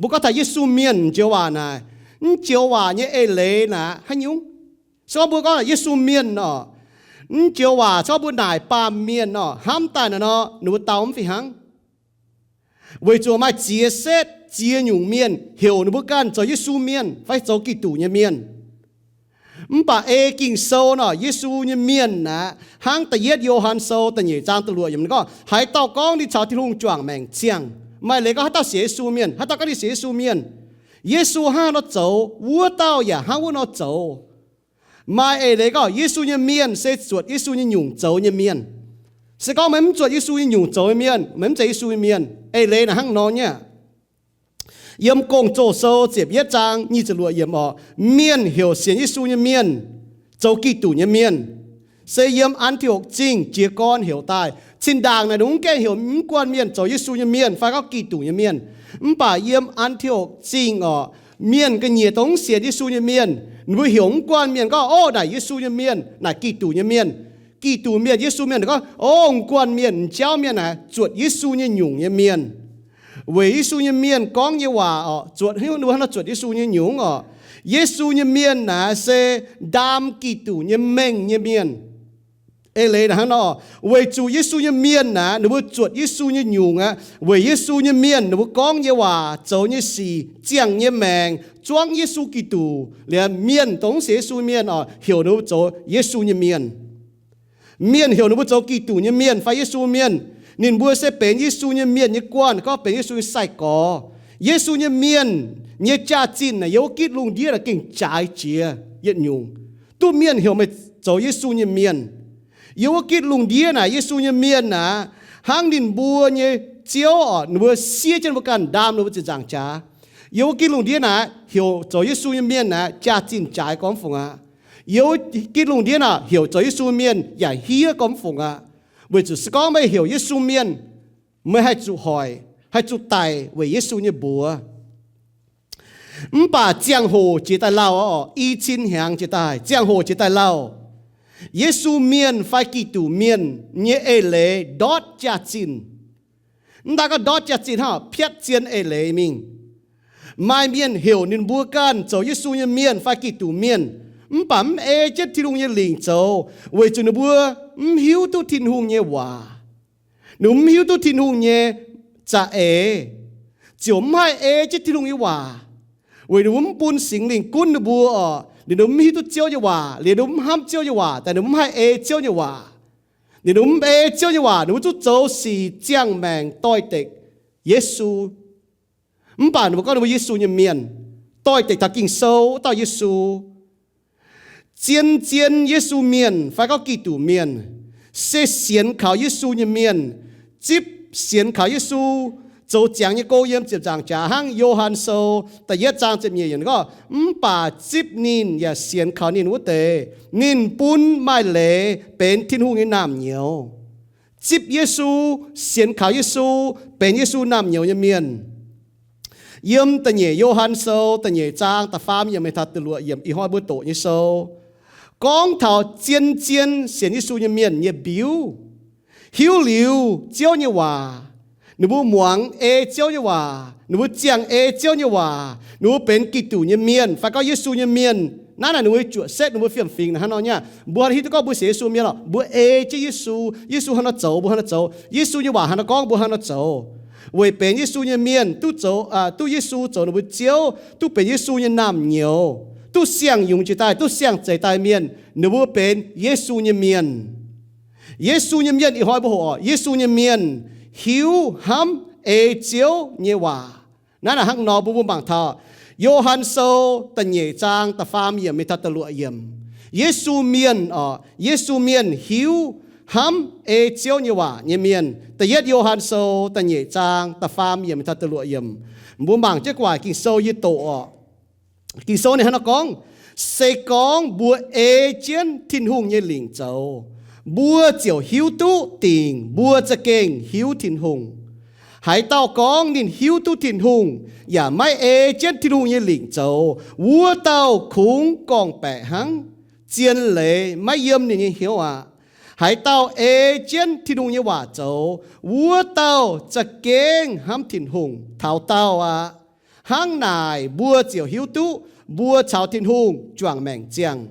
Mbuo gorngv taux Yesu mienh joux waac naaic, mv joux waac nyei eix leiz naaic haaix nyungc? Se gorngv mbuo gorngv Yesu mienh orqc, mv joux waac se gorngv mbuo naaic baamh mienh orqc, hnamv daaih naaic nor, ninh mbuo dau mv fih hnangv. Weic zuqc maaih ziex setv ziex nyungc mienh heuc ninh mbuo ganh zoux Yesu mienh fai zoux Giduc nyei mienh. Mv baac ei Ging-Sou nor, Yesu nyei mienh aqv, hnangv da'yietv Yo^han Sou da'nyeic zaang da'luoqc yiemc gorngv, haaix dauh gorngv ninh caux Tin-Hungh juangc maengc ziangh, maaih leiz gorngv haaix dauh sienx Yesu mienh, haaix dauh gorngv ninh sienx Yesu mienh, Yesu hnangv haaix nor zoux, wuov dauh yaac hnangv wuov nor zoux. Maaih eix leiz gorngv Yesu nyei mienh se zuotc Yesu nyei nyungc zoux nyei mienh. Se gorngv meih mv zuotc Yesu nyei nyungc zoux nyei mienh, meih mv zeiz Yesu nyei mienh. Eix leiz naaic hnangv nor nyei aqv. Yiem Gong-Zoh Sou ziepc yietv zaang nyic ziepc luoqc yiemc orqc, mienh heuc sienx Yesu nyei mienh zoux Giduc nyei mienh, se yiem An^ti^okc Zingh jiez gorn heuc daaih. Cin-ndaangc naaic ninh mv gaengh heuc mv guanh mienh zoux Yesu nyei mienh fai gorngv Giduc nyei mienh. Mv baac yiem An^ti^okc Zingh orqc, mienh ga'nyiec dongh mv sienx Yesu nyei mienh, ninh mbuo heuc mv guanh mienh gorngv, Ov, naaic Yesu nyei mienh, naaic Giduc nyei mienh. Giduc mienh, Yesu mienh, gorngv, Ov, mv guanh mienh, m'jauv mienh naaic zuotc Yesu nyei nyungc nyei mienh. Weic Yesu nyei mienh gorngv nyei waac orqc, zuotc, ninh mbuo hnangv nor zuotc Yesu nyei nyungc orqc. Yesu nyei mienh naaic se ndaam Giduc nyei mengh nyei mienh. Eix leiz naaic hnangv nor, weic zuqc Yesu nyei mienh naaic, ninh mbuo zuotc Yesu nyei nyungc aqv. Weic Yesu nyei mienh ninh mbuo gorngv nyei waac, zoux nyei sic, ziangh nyei maengc zuangv Yesu Giduc liuz, mienh dongh mv sienx Yesu mienh orqc, heuc ninh mbuo zoux Yesu nyei mienh. Mienh heuc ninh mbuo zoux Giduc nyei mienh fai Yesu mienh, ninh mbuo se benx Yesu nyei mienh nyei guanh, gorngv benx Yesu nyei sai-gorx. Yesu nyei mienh nyei jaax-zinh naaic yiem wuov gitv lungh ndiev naaic gengh jaaix jiex yietc nyungc. Duqv mienh heuc meih zoux Yesu nyei mienh. Yiem wuov gitv lungh ndiev naaic Yesu nyei mienh aqv, hnangv ninh mbuo nyei ziouv orqc, ninh mbuo siev jienv mbuo ganh, ndaam ninh mbuo ziepc nzaangc jaax. Yiem wuov gitv lungh ndiev naaic heuc zoux Yesu nyei mienh aqv, jaax-zinh jaaix gormx fungc aqv. Yiem wuov gitv lungh ndiev naaic heuc zoux Yesu mienh yaac hiev gormx fungc aqv. Weic zuqc se gorngv meih heuc Yesu mienh, meih haih zuqc hoic, haih zuqc daic weic Yesu nyei mbuox. Mv baac ziangh hoc jiex daaih lauh orqc, i cin hnyangx jiex daaih, ziangh hoc jiex daaih lauh, Yesu mienh fai Giduc mienh nyei eix leiz ndortv jaax-zinh. Mv daan gorngv ndortv jaax-zinh hnangv, piatv zien eix leiz mingh. Maaih mienh heuc ninh mbuo ganh zoux Yesu nyei mienh fai Giduc mienh, mv baac mv ei jienv Tin-Hungh nyei lingc zoux, weic zuqc ninh mbuo mv hiuv duqv Tin-Hungh nyei waac. Ninh mbuo mv hiuv duqv Tin-Hungh nyei za'eix, ziouc mv haih ei jienv Tin-Hungh nyei waac. Weic ninh mbuo mv bun Singx Lingh gunv ninh mbuo orqc, ninh mbuo mv hiuv duqv Ziouv nyei waac, liuz ninh mbuo mv hnamv Ziouv nyei waac, daaih ninh mbuo mv haih ei Ziouv nyei waac. Ninh mbuo mv ei Ziouv nyei waac, ninh mbuo zungv zoux sic ziangh maengc doix-dekc Yesu. Mv baac ninh mbuo gorngv ninh mbuo Yesu nyei mienh, doix-dekc taux Ging-Sou wuov dauh Yesu. Zien-zien Yesu mienh fai gorngv Giduc mienh se sienx kaux Yesu nyei mienh, zipv sienx kaux Yesu, zoux ziangx nyei gong yiem ziepc nzaangc jaax hnangv Yo^han Sou da'yietv zaang ziepc nyeic yiemc gorngv, mv baac zipv ninh yaac sienx kaux ninh wuov deix, ninh bun maaih leiz benx Tin-Hungh nyei naamh nyouz. Zipv Yesu, sienx kaux Yesu, benx Yesu naamh nyouz nyei mienh. Yiem da'nyeic Yo^han Sou da'nyeic zaang da'faam yiemc mingh taux da'luoqc yiemc, ih hnoi mbuo doqc nyei sou, gorngv taux zien-zien sienx Yesu nyei mienh nyei mbiuv. Hiuv liuz Ziouv nyei waac, ninh mbuo muangx ei Ziouv nyei waac, ninh mbuo ziangh ei Ziouv nyei waac, ninh mbuo benx Giduc nyei mienh fai gorngv Yesu nyei mienh. Naaiv naaic ninh mbuo zuotc setv ninh mbuo fiem-fingx hnangv nor nyei aqv. Mbuo hiuv duqv gorngv mbuo sienx Yesu mienh lorqc, mbuo ei jienv Yesu, Yesu hnangv nor zoux mbuo hnangv nor zoux, Yesu nyei waac hnangv nor gorngv mbuo hnangv nor zoux. Weic benx Yesu nyei mienh duqv zoux, duqv Yesu zoux ninh mbuo Ziouv, duqv benx Yesu nyei naamh nyouz, duqv siang-yungz jiex daaih, duqv siang-zeix daaih mienh, ninh mbuo benx Yesu nyei mienh. Yesu nyei mienh ih hnoi mbuo hoqc orqc, Yesu nyei mienh hiuv hnamv ei Ziouv nyei waac. Naaiv naaic hnangv nor mbuo mbuo mangc taux Yo^han Sou da'nyeic zaang da'faam yiemc mingh taux da'luoqc yiemc. Yesu mienh orqc, Yesu mienh hiuv hnamv ei Ziouv nyei waac nyei mienh. Da'yietv Yo^han Sou da'nyeic zaang da'faam yiemc mingh taux da'luoqc yiemc. Mbuo mangc jienv gu'nguaaic Ging-Sou yie doqc orqc. Ging-Sou ninh hnangv nor gorngv, se gorngv mbuo ei jienv Tin-Hungh nyei lingc zoux, mbuo ziouc hiuv duqv dingc mbuo za'gengh hiuv Tin-Hungh. Haaix dauh gorngv ninh hiuv duqv Tin-Hungh yaac maiv ei jienv Tin-Hungh nyei lingc zoux, wuov dauh kungx gorngv-baeqc hnangv zien leiz maiv yiem ninh nyei hnyouv aqv. Haaix dauh ei jienv Tin-Hungh nyei waac zoux, wuov dauh za'gengh hnamv Tin-Hungh taux daauh aqv. Hnangv naaic mbuo ziouc hiuv duqv mbuo caux Tin-Hungh juangc maengc ziangh.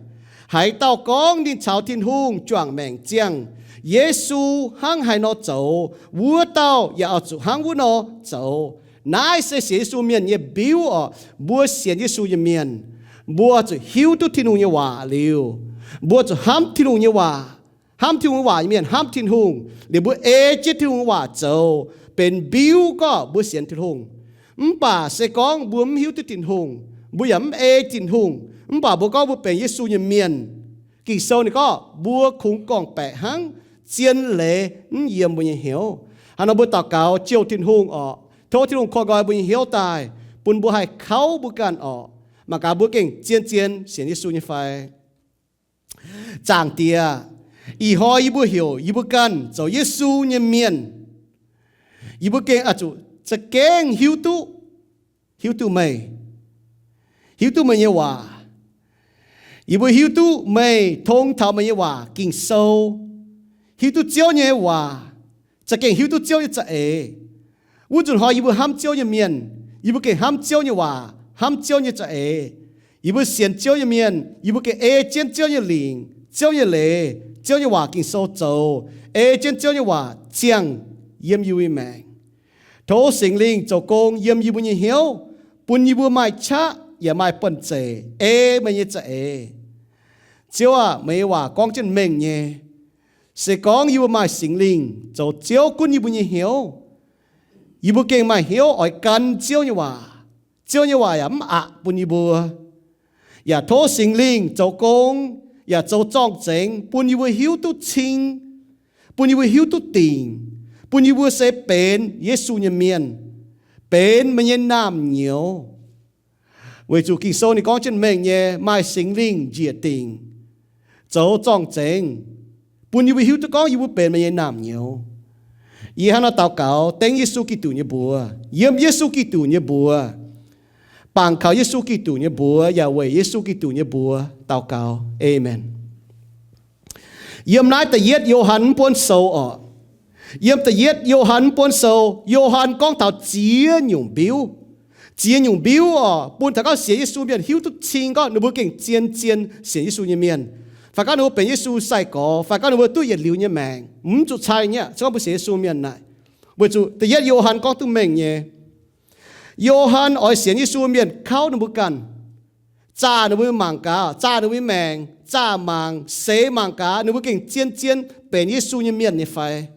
Haaix dauh gorngv ninh caux Tin-Hungh juangc maengc ziangh, Yesu hnangv haaix nor zoux, wuov dauh yaac oix zuqc hnangv wuov nor zoux. Naaiv se sienx Yesu mienh nyei mbiuv orqc. Mbuo sienx Yesu nyei mienh, mbuo zuqc hiuv duqv Tin-Hungh nyei waac liuz, mbuo zuqc hnamv Tin-Hungh nyei waac. Hnamv Tin-Hungh nyei waac nyei mienh hnamv Tin-Hungh, liuz mbuo ei jienv Tin-Hungh nyei waac zoux, benx mbiuv gorngv mbuo sienx Tin-Hungh. Mv baac se gorngv mbuo mv hiuv duqv Tin-Hungh, mbuo yaac mv ei Tin-Hungh, mv baac mbuo gorngv mbuo benx Yesu nyei mienh, Ging-Sou ninh gorngv mbuo kungx gorngv-baeqc hnangv, zien leiz mv yiem mbuo nyei hnyouv. Hnangv nor mbuo daux gaux jouh Tin-Hungh orqc, tov Tin-Hungh korv nqoi mbuo nyei hnyouv daaih, bun mbuo haih kauv mbuo ganh orqc, mangc gaax mbuo gengh zien-zien sienx Yesu nyei fai. Zaangc Diex, ih hnoi yie mbuo heuc yie mbuo ganh zoux Yesu nyei mienh, yie mbuo gengh oix zuqc za'gengh hiuv duqv, hiuv duqv meih, hiuv duqv meih nyei waac. Yie mbuo hiuv duqv meih tong taux meih nyei waac Ging-Sou, hiuv duqv Ziouv nyei waac, za'gengh hiuv duqv Ziouv nyei za'eix. Wuov nzunc hnoi yie mbuo hnamv Ziouv nyei mienh, yie mbuo gengh hnamv Ziouv nyei waac, hnamv Ziouv nyei za'eix. Yie mbuo sienx Ziouv nyei mienh, yie mbuo gengh ei jienv Ziouv nyei lingc, Ziouv nyei leiz, Ziouv nyei waac Ging-Sou zoux, ei jienv Ziouv nyei waac ziangh yiem yie mbuo nyei maengc. Tov Singx Lingh zoux gong yiem yie mbuo nyei hnyouv, bun yie mbuo maaih qaqv yaac maaih banh zeic ei meih nyei za'eix. Ziouv aah, meih nyei waac gorngv jienv mengh nyei. Se gorngv yie mbuo maaih Singx Lingh zoux Ziouv gunv yie mbuo nyei hnyouv, yie mbuo gengh maaih hnyouv oix gan Ziouv nyei waac. Ziouv nyei waac yaac mv aqc bun yie mbuo. Yaac tov Singx Lingh zoux gong, yaac zoux zorng-zengx bun yie mbuo hiuv duqv cing, bun yie mbuo hiuv duqv dingc, bun yie mbuo se benx Yesu nyei mienh, benx meih nyei naamh nyouz. Weic zuqc Ging-Sou ninh gorngv jienv mengh nyei, maaih Singx Lingh njiec dingc, zoux zorng-zengx, bun yie mbuo hiuv duqv gorngv yie mbuo benx meih nyei naamh nyouz. Yie hnangv nor daux gaux dengv Yesu Giduc nyei mbuox, yiem Yesu Giduc nyei mbuox, bangc kaux Yesu Giduc nyei mbuox, yaac weic Yesu Giduc nyei mbuox daux gaux. Aamen. Yiem naaiv da'yietv Yo^han mv buonv sou orqc, yiem da'yietv Yo^han mv buonv sou, Yo^han gorngv taux ziex nyungc mbiuv. Ziex nyungc mbiuv orqc, bun taux gorngv sienx Yesu mienh hiuv duqv cing gorngv ninh mbuo gengh zien-zien sienx Yesu nyei mienh, fai gorngv ninh mbuo benx Yesu sai-gorx, fai gorngv ninh mbuo duqv yietc liuz nyei maengc, mv zuqc cai nyei, se gorngv mbuo sienx Yesu mienh naaic. Weic zuqc da'yietv Yo^han gorngv duqv mengh nyei. Yo^han oix sienx Yesu mienh kauv ninh mbuo ganh, zaah ninh mbuo mangc gaax, zaah ninh mbuo maengc, zaah mangc, seix mangc gaax ninh mbuo gengh zien-zien benx Yesu nyei mienh nyei fai.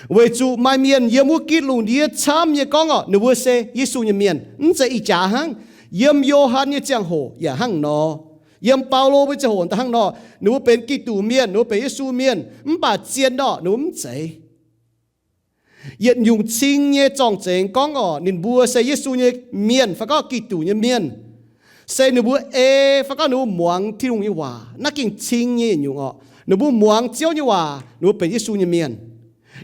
Weic zuqc maaih mienh yiem wuov gitv lungh ndiev camv nyei gorngv orqc, ninh mbuo se Yesu nyei mienh, mv zeiz ih jaax hnangv. Yiem Yo^han nyei ziangh hoc yaac hnangv nor. Yiem Baulo nyei ziangh hoc daaih hnangv nor. Ninh mbuo benx Giduc mienh, ninh mbuo benx Yesu mienh, mv baac zien orqc ninh mbuo mv zeiz. Yietc nyungc cing nyei zorng-zengx gorngv orqc, ninh mbuo se Yesu nyei mienh fai gorngv Giduc nyei mienh, se ninh mbuo ei fai gorngv ninh mbuo muangx Tin-Hungh nyei waac. Naaiv gengh cing nyei yietc nyungc orqc. Ninh mbuo muangx Ziouv nyei waac, ninh mbuo benx Yesu nyei mienh.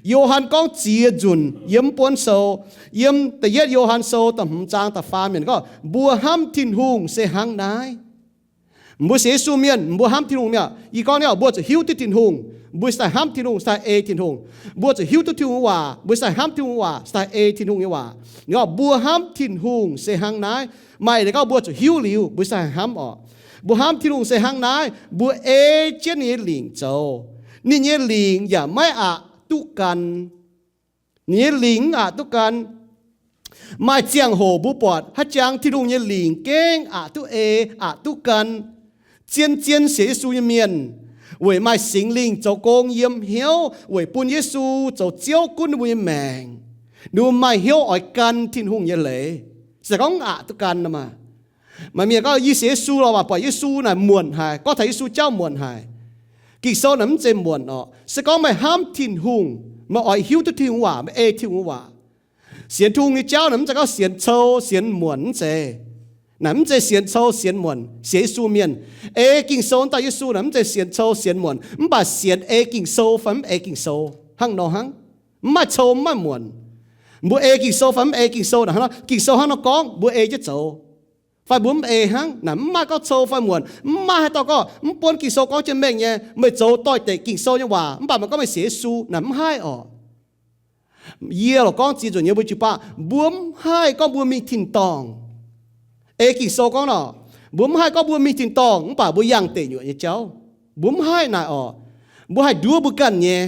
Yo^han gorngv ziex nzunc yiem mv buonv sou, yiem da'yietv Yo^han sou da'hmz zaang da'faam yiemc gorngv, mbuo hnamv Tin-Hungh se hnangv naaiv. Mbuo sienx Yesu mienh, mbuo hnamv Tin-Hungh mi'aqv. Yie gorngv nyei orqc, mbuo zuqc hiuv duqv Tin-Hungh, mbuo cingx daaih hnamv Tin-Hungh, cingx daaih ei Tin-Hungh. Mbuo zuqc hiuv duqv Tin-Hungh nyei waac, mbuo cingx daaih hnamv Tin-Hungh waac, cingx daaih ei Tin-Hungh nyei waac. Ninh gorngv mbuo hnamv Tin-Hungh se hnangv naaiv. Maaih ninh gorngv mbuo zuqc hiuv liuz, mbuo cingx daaih hnamv orqc. Mbuo hnamv Tin-Hungh se hnangv naaiv, mbuo ei jienv ninh nyei lingc zoux. Ninh nyei lingc yaac maiv aqc duqv gan. Ninh nyei lingc mv aqc duqv gan. Maaih ziangh hoc mbuo buatc haaix jangx Tin-Hungh nyei lingc gengh aqc duqv ei, aqc duqv gan. Zien-zien sienx Yesu nyei mienh, weic maaih Singx Lingh zoux gong yiem hnyouv weic bun Yesu zoux Ziouv gunv ninh mbuo nyei maengc, ninh mbuo maaih hnyouv oix gan Tin-Hungh nyei leiz. Se gorngv mv aqc duqv gan nor maah. Maaih mienh gorngv, yie sienx Yesu lorqc, mv baac buatc Yesu naaic muonc haic, gorngv taux Yesu jauv muonc haic. Ging-Sou naaic mv zeiz muonc orqc. Se gorngv meih hnamv Tin-Hungh, meih oix hiuv duqv Tin-Hungh waac, meih ei Tin-Hungh waac. Sienx Tin-Hungh nyei jauv naaic mv zeiz gorngv sienx cou sienx muonc, mv zeiz. Naaic mv zeiz sienx cou sienx muonc. Sienx Yesu mienh, ei Ging-Sou dauh Yesu naaic mv zeiz sienx cou sienx muonc, mv baac sienx ei Ging-Sou fai mv ei Ging-Sou hnangv nor hnangv. Mv maaih cou mv maaih muonc. Mbuo ei Ging-Sou fai mv ei Ging-Sou naaic hnangv nor, Ging-Sou hnangv nor gorngv mbuo ei jienv zoux, fai mbuo mv ei hnangv. Naaic mv maaih gorngv cou fai muonc, mv maaih haaix dauh gorngv mv buonv Ging-Sou gorngv jienv mengh nyei, meih zoux doix-dekc Ging-Sou nyei waac mv baac meih gorngv meih sienx Yesu, naaic mv haih orqc. Yie lorqc gorngv ziex nzunc nyei mbuo jiu-baang, mbuo mv haih gorngv mbuo mingh tin-dorngh. Ei Ging-Sou gorngv nor, mbuo mv haih gorngv mbuo mingh tin-dorngh mv baac mbuo yangh deic nyuoqc nyei jauv. Mbuo mv haih naaic orqc. Mbuo haih nduov mbuo ganh nyei.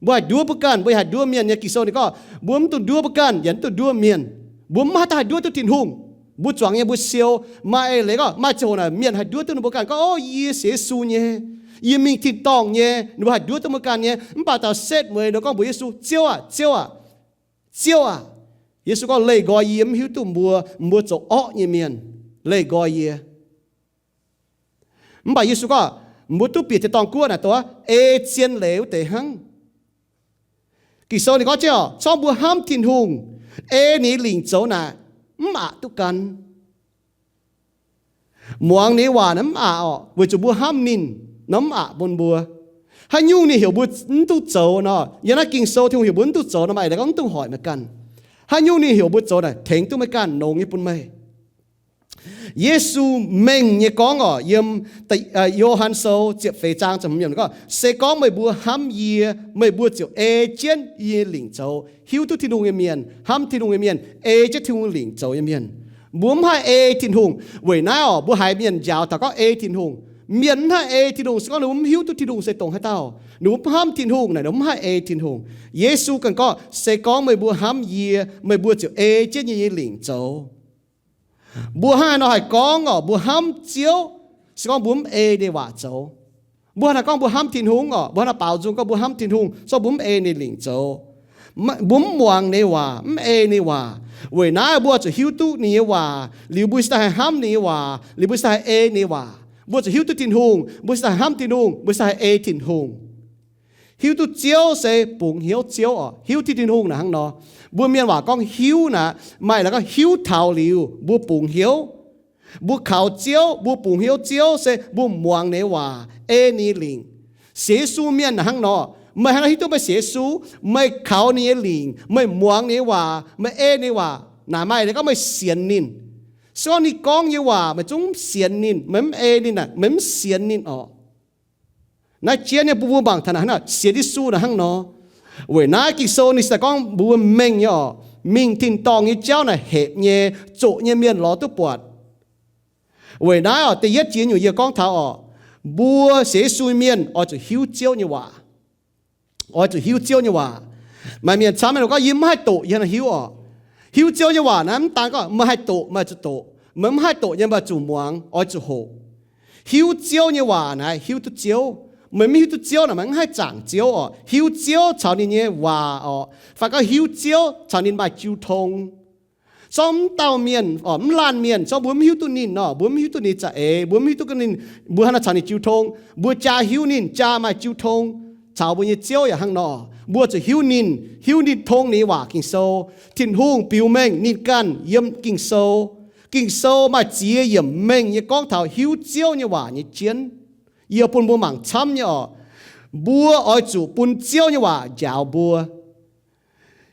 Mbuo haih nduov mbuo ganh, mbuo haih nduov mienh nyei. Ging-Sou ninh gorngv, mbuo mv dungx nduov mbuo ganh, yaac mv dungx nduov mienh. Mbuo mv haih daaih nduov duqv Tin-Hungh. Mbuo zuangx nyei mbuo siou, maaih eix leiz gorngv maaih ziangh hoc naaic mienh haih nduov duqv ninh mbuo ganh gorngv, O, yie sienx Yesu nyei, yie mingh tin-dorngh nyei. Ninh mbuo haih nduov duqv mbuo ganh nyei. Mv baac taux setv mueiz ninh gorngv mbuox Yesu, Ziouv aah! Ziouv aah! Ziouv aah! Yesu gorngv, Leih nqoi yie, mv hiuv duqv mbuo, mbuo zoux orqv nyei mienh. Leih nqoi yie. Mv baac Yesu gorngv, Mbuo duqv bieqc tin-dorngh guoqv naaic dongh ei zien leiz wuov deix hnangv. Ging-Sou ninh gorngv jienv orqc, corngv mbuo hnamv Tin-Hungh, ei ninh nyei lingc zoux naaic, mv aqc duqv gan. Muangx ninh nyei waac naaic mv aqc orqc, weic zuqc mbuo hnamv ninh nor mv aqc bun mbuo. Haaix nyungc ninh heuc mbuo mv duqv zoux nor, yiem naaiv Ging-Sou Tin-Hungh heuc mbuo mv duqv zoux nor, maaih eix leiz gorngv mv duqv hoic meih ganh. Haaix nyungc ninh heuc mbuo zoux naaic tengx duqv meih ganh, nongx nyei bun meih. Yesu mengh nyei gorngv orqc, yiem Yo^han Sou ziepc feix zaang ziepc hmz yiemc gorngv, Se gorngv meih mbuo hnamv yie, meih mbuo ziouc ei jienv yie nyei lingc zoux. Hiuv duqv Tin-Hungh nyei mienh, hnamv Tin-Hungh nyei mienh, ei jienv Tin-Hungh lingc zoux nyei mienh. Mbuo mv haih ei Tin-Hungh. Weic naaiv orqc, mbuo haiz mienh njaaux taux gorngv ei Tin-Hungh. Mienh mv haih ei Tin-Hungh se gorngv ninh mbuo mv hiuv duqv Tin-Hungh se dongh haaix dauh. Ninh mbuo mv hnamv Tin-Hungh naaic, ninh mbuo mv haih ei Tin-Hungh. Yesu ganh gorngv, Se gorngv meih mbuo hnamv yie, meih mbuo ziouc ei jienv yie nyei lingc zoux. Mbuo hnangv haaix nor haih gorngv orqc, mbuo hnamv Ziouv, se gorngv mbuo mv ei ninh nyei waac zoux? Mbuo hnangv naaic gorngv mbuo hnamv Tin-Hungh orqc, mbuo hnangv naaic baaux nzung gorngv mbuo hnamv Tin-Hungh, se gorngv mbuo mv ei ninh lingc zoux, mv, mbuo mv muangx ninh nyei waac, mv ei ninh nyei waac. Weic naaiv mbuo oix zuqc hiuv duqv ninh nyei waac liuz, mbuo cingx daaih haih hnamv ninh nyei waac, liuz mbuo cingx daaih haih ei ninh nyei waac. Mbuo zuqc hiuv duqv Tin-Hungh, mbuo cingx daaih haih hnamv Tin-Hungh, mbuo cingx daaih haih ei Tin-Hungh. Hiuv duqv Ziouv se bungx hnyouv Ziouv orqc. Hiuv duqv Tin-Hungh naaic hnangv nor. Mbuo mienh waac gorngv hiuv naaic, maaih laaix gorngv hiuv taux liuz mbuo bungx hnyouv. Mbuo kaux Ziouv, mbuo bungx hnyouv Ziouv se mbuo muangx ninh nyei waac, ei ninh nyei lingc. Sienx Yesu mienh naaic hnangv nor. Meih hnangv nor hiuv duqv meih sienx Yesu, meih kaux ninh nyei lingc, meih muangx ninh nyei waac, meih ei ninh nyei waac, naaic maaih laaix gorngv meih sienx ninh. Se gorngv ninh gorngv nyei waac meih zungv mv sienx ninh, meih mv ei ninh naaic, meih mv sienx ninh orqc. Naaiv jienv nyei bun mbuo mangc taux naaic hnangv nor, sienx Yesu naaic hnangv nor. Weic naaiv Ging-Sou ninh se gorngv mbuo mengh nyei orqc, mingh tin-dorngh nyei jauv naaic hepc nyei, zoqc nyei mienh lorz duqv buatc. Weic naaiv orqc, da'yietv jiex nyungc yie gorngv taux orqc, mbuo sienx Yesu mienh oix zuqc hiuv Ziouv nyei waac. Oix zuqc hiuv Ziouv nyei waac. Maaih mienh camv gorngv, Yie mv haih doqc, yie hnangv nor hiuv orqc. Hiuv Ziouv nyei waac naaiv mv daan gorngv meih haih doqc, meih zuqc doqc. Meih mv haih doqc nyei, meih zuqc muangx, oix zuqc hoqc. Hiuv Ziouv nyei waac naaiv hiuv duqv Ziouv. Meih mv hiuv duqv Ziouv naaic, meih mv haih zaangc Ziouv orqc. Hiuv Ziouv caux ninh nyei waac orqc, fai gorngv hiuv Ziouv caux ninh maaih jiu tong. Zorqv mv dauh mienh orqc, mv laanh mienh, zorqv mbuo mv hiuv duqv ninh nor, mbuo mv hiuv duqv ninh za'eix, mbuo mv hiuv duqv ninh, mbuo hnangv nor caux ninh jiu tong, mbuo jaa hiuv ninh, jaa maaih jiu tong, caux mbuo nyei Ziouv yaac hnangv nor. Mbuo zuqc hiuv ninh, hiuv ninh tong ninh nyei waac Ging-Sou. Tin-Hungh biux mengh ninh ganh yiem Ging-Sou. Ging-Sou maaih ziex yiemc mengh nyei gorngv taux hiuv Ziouv nyei waac nyei jienv. Yie bun mbuo mangc camv nyei orqc. Mbuo oix zuqc bun Ziouv nyei waac njaaux mbuo.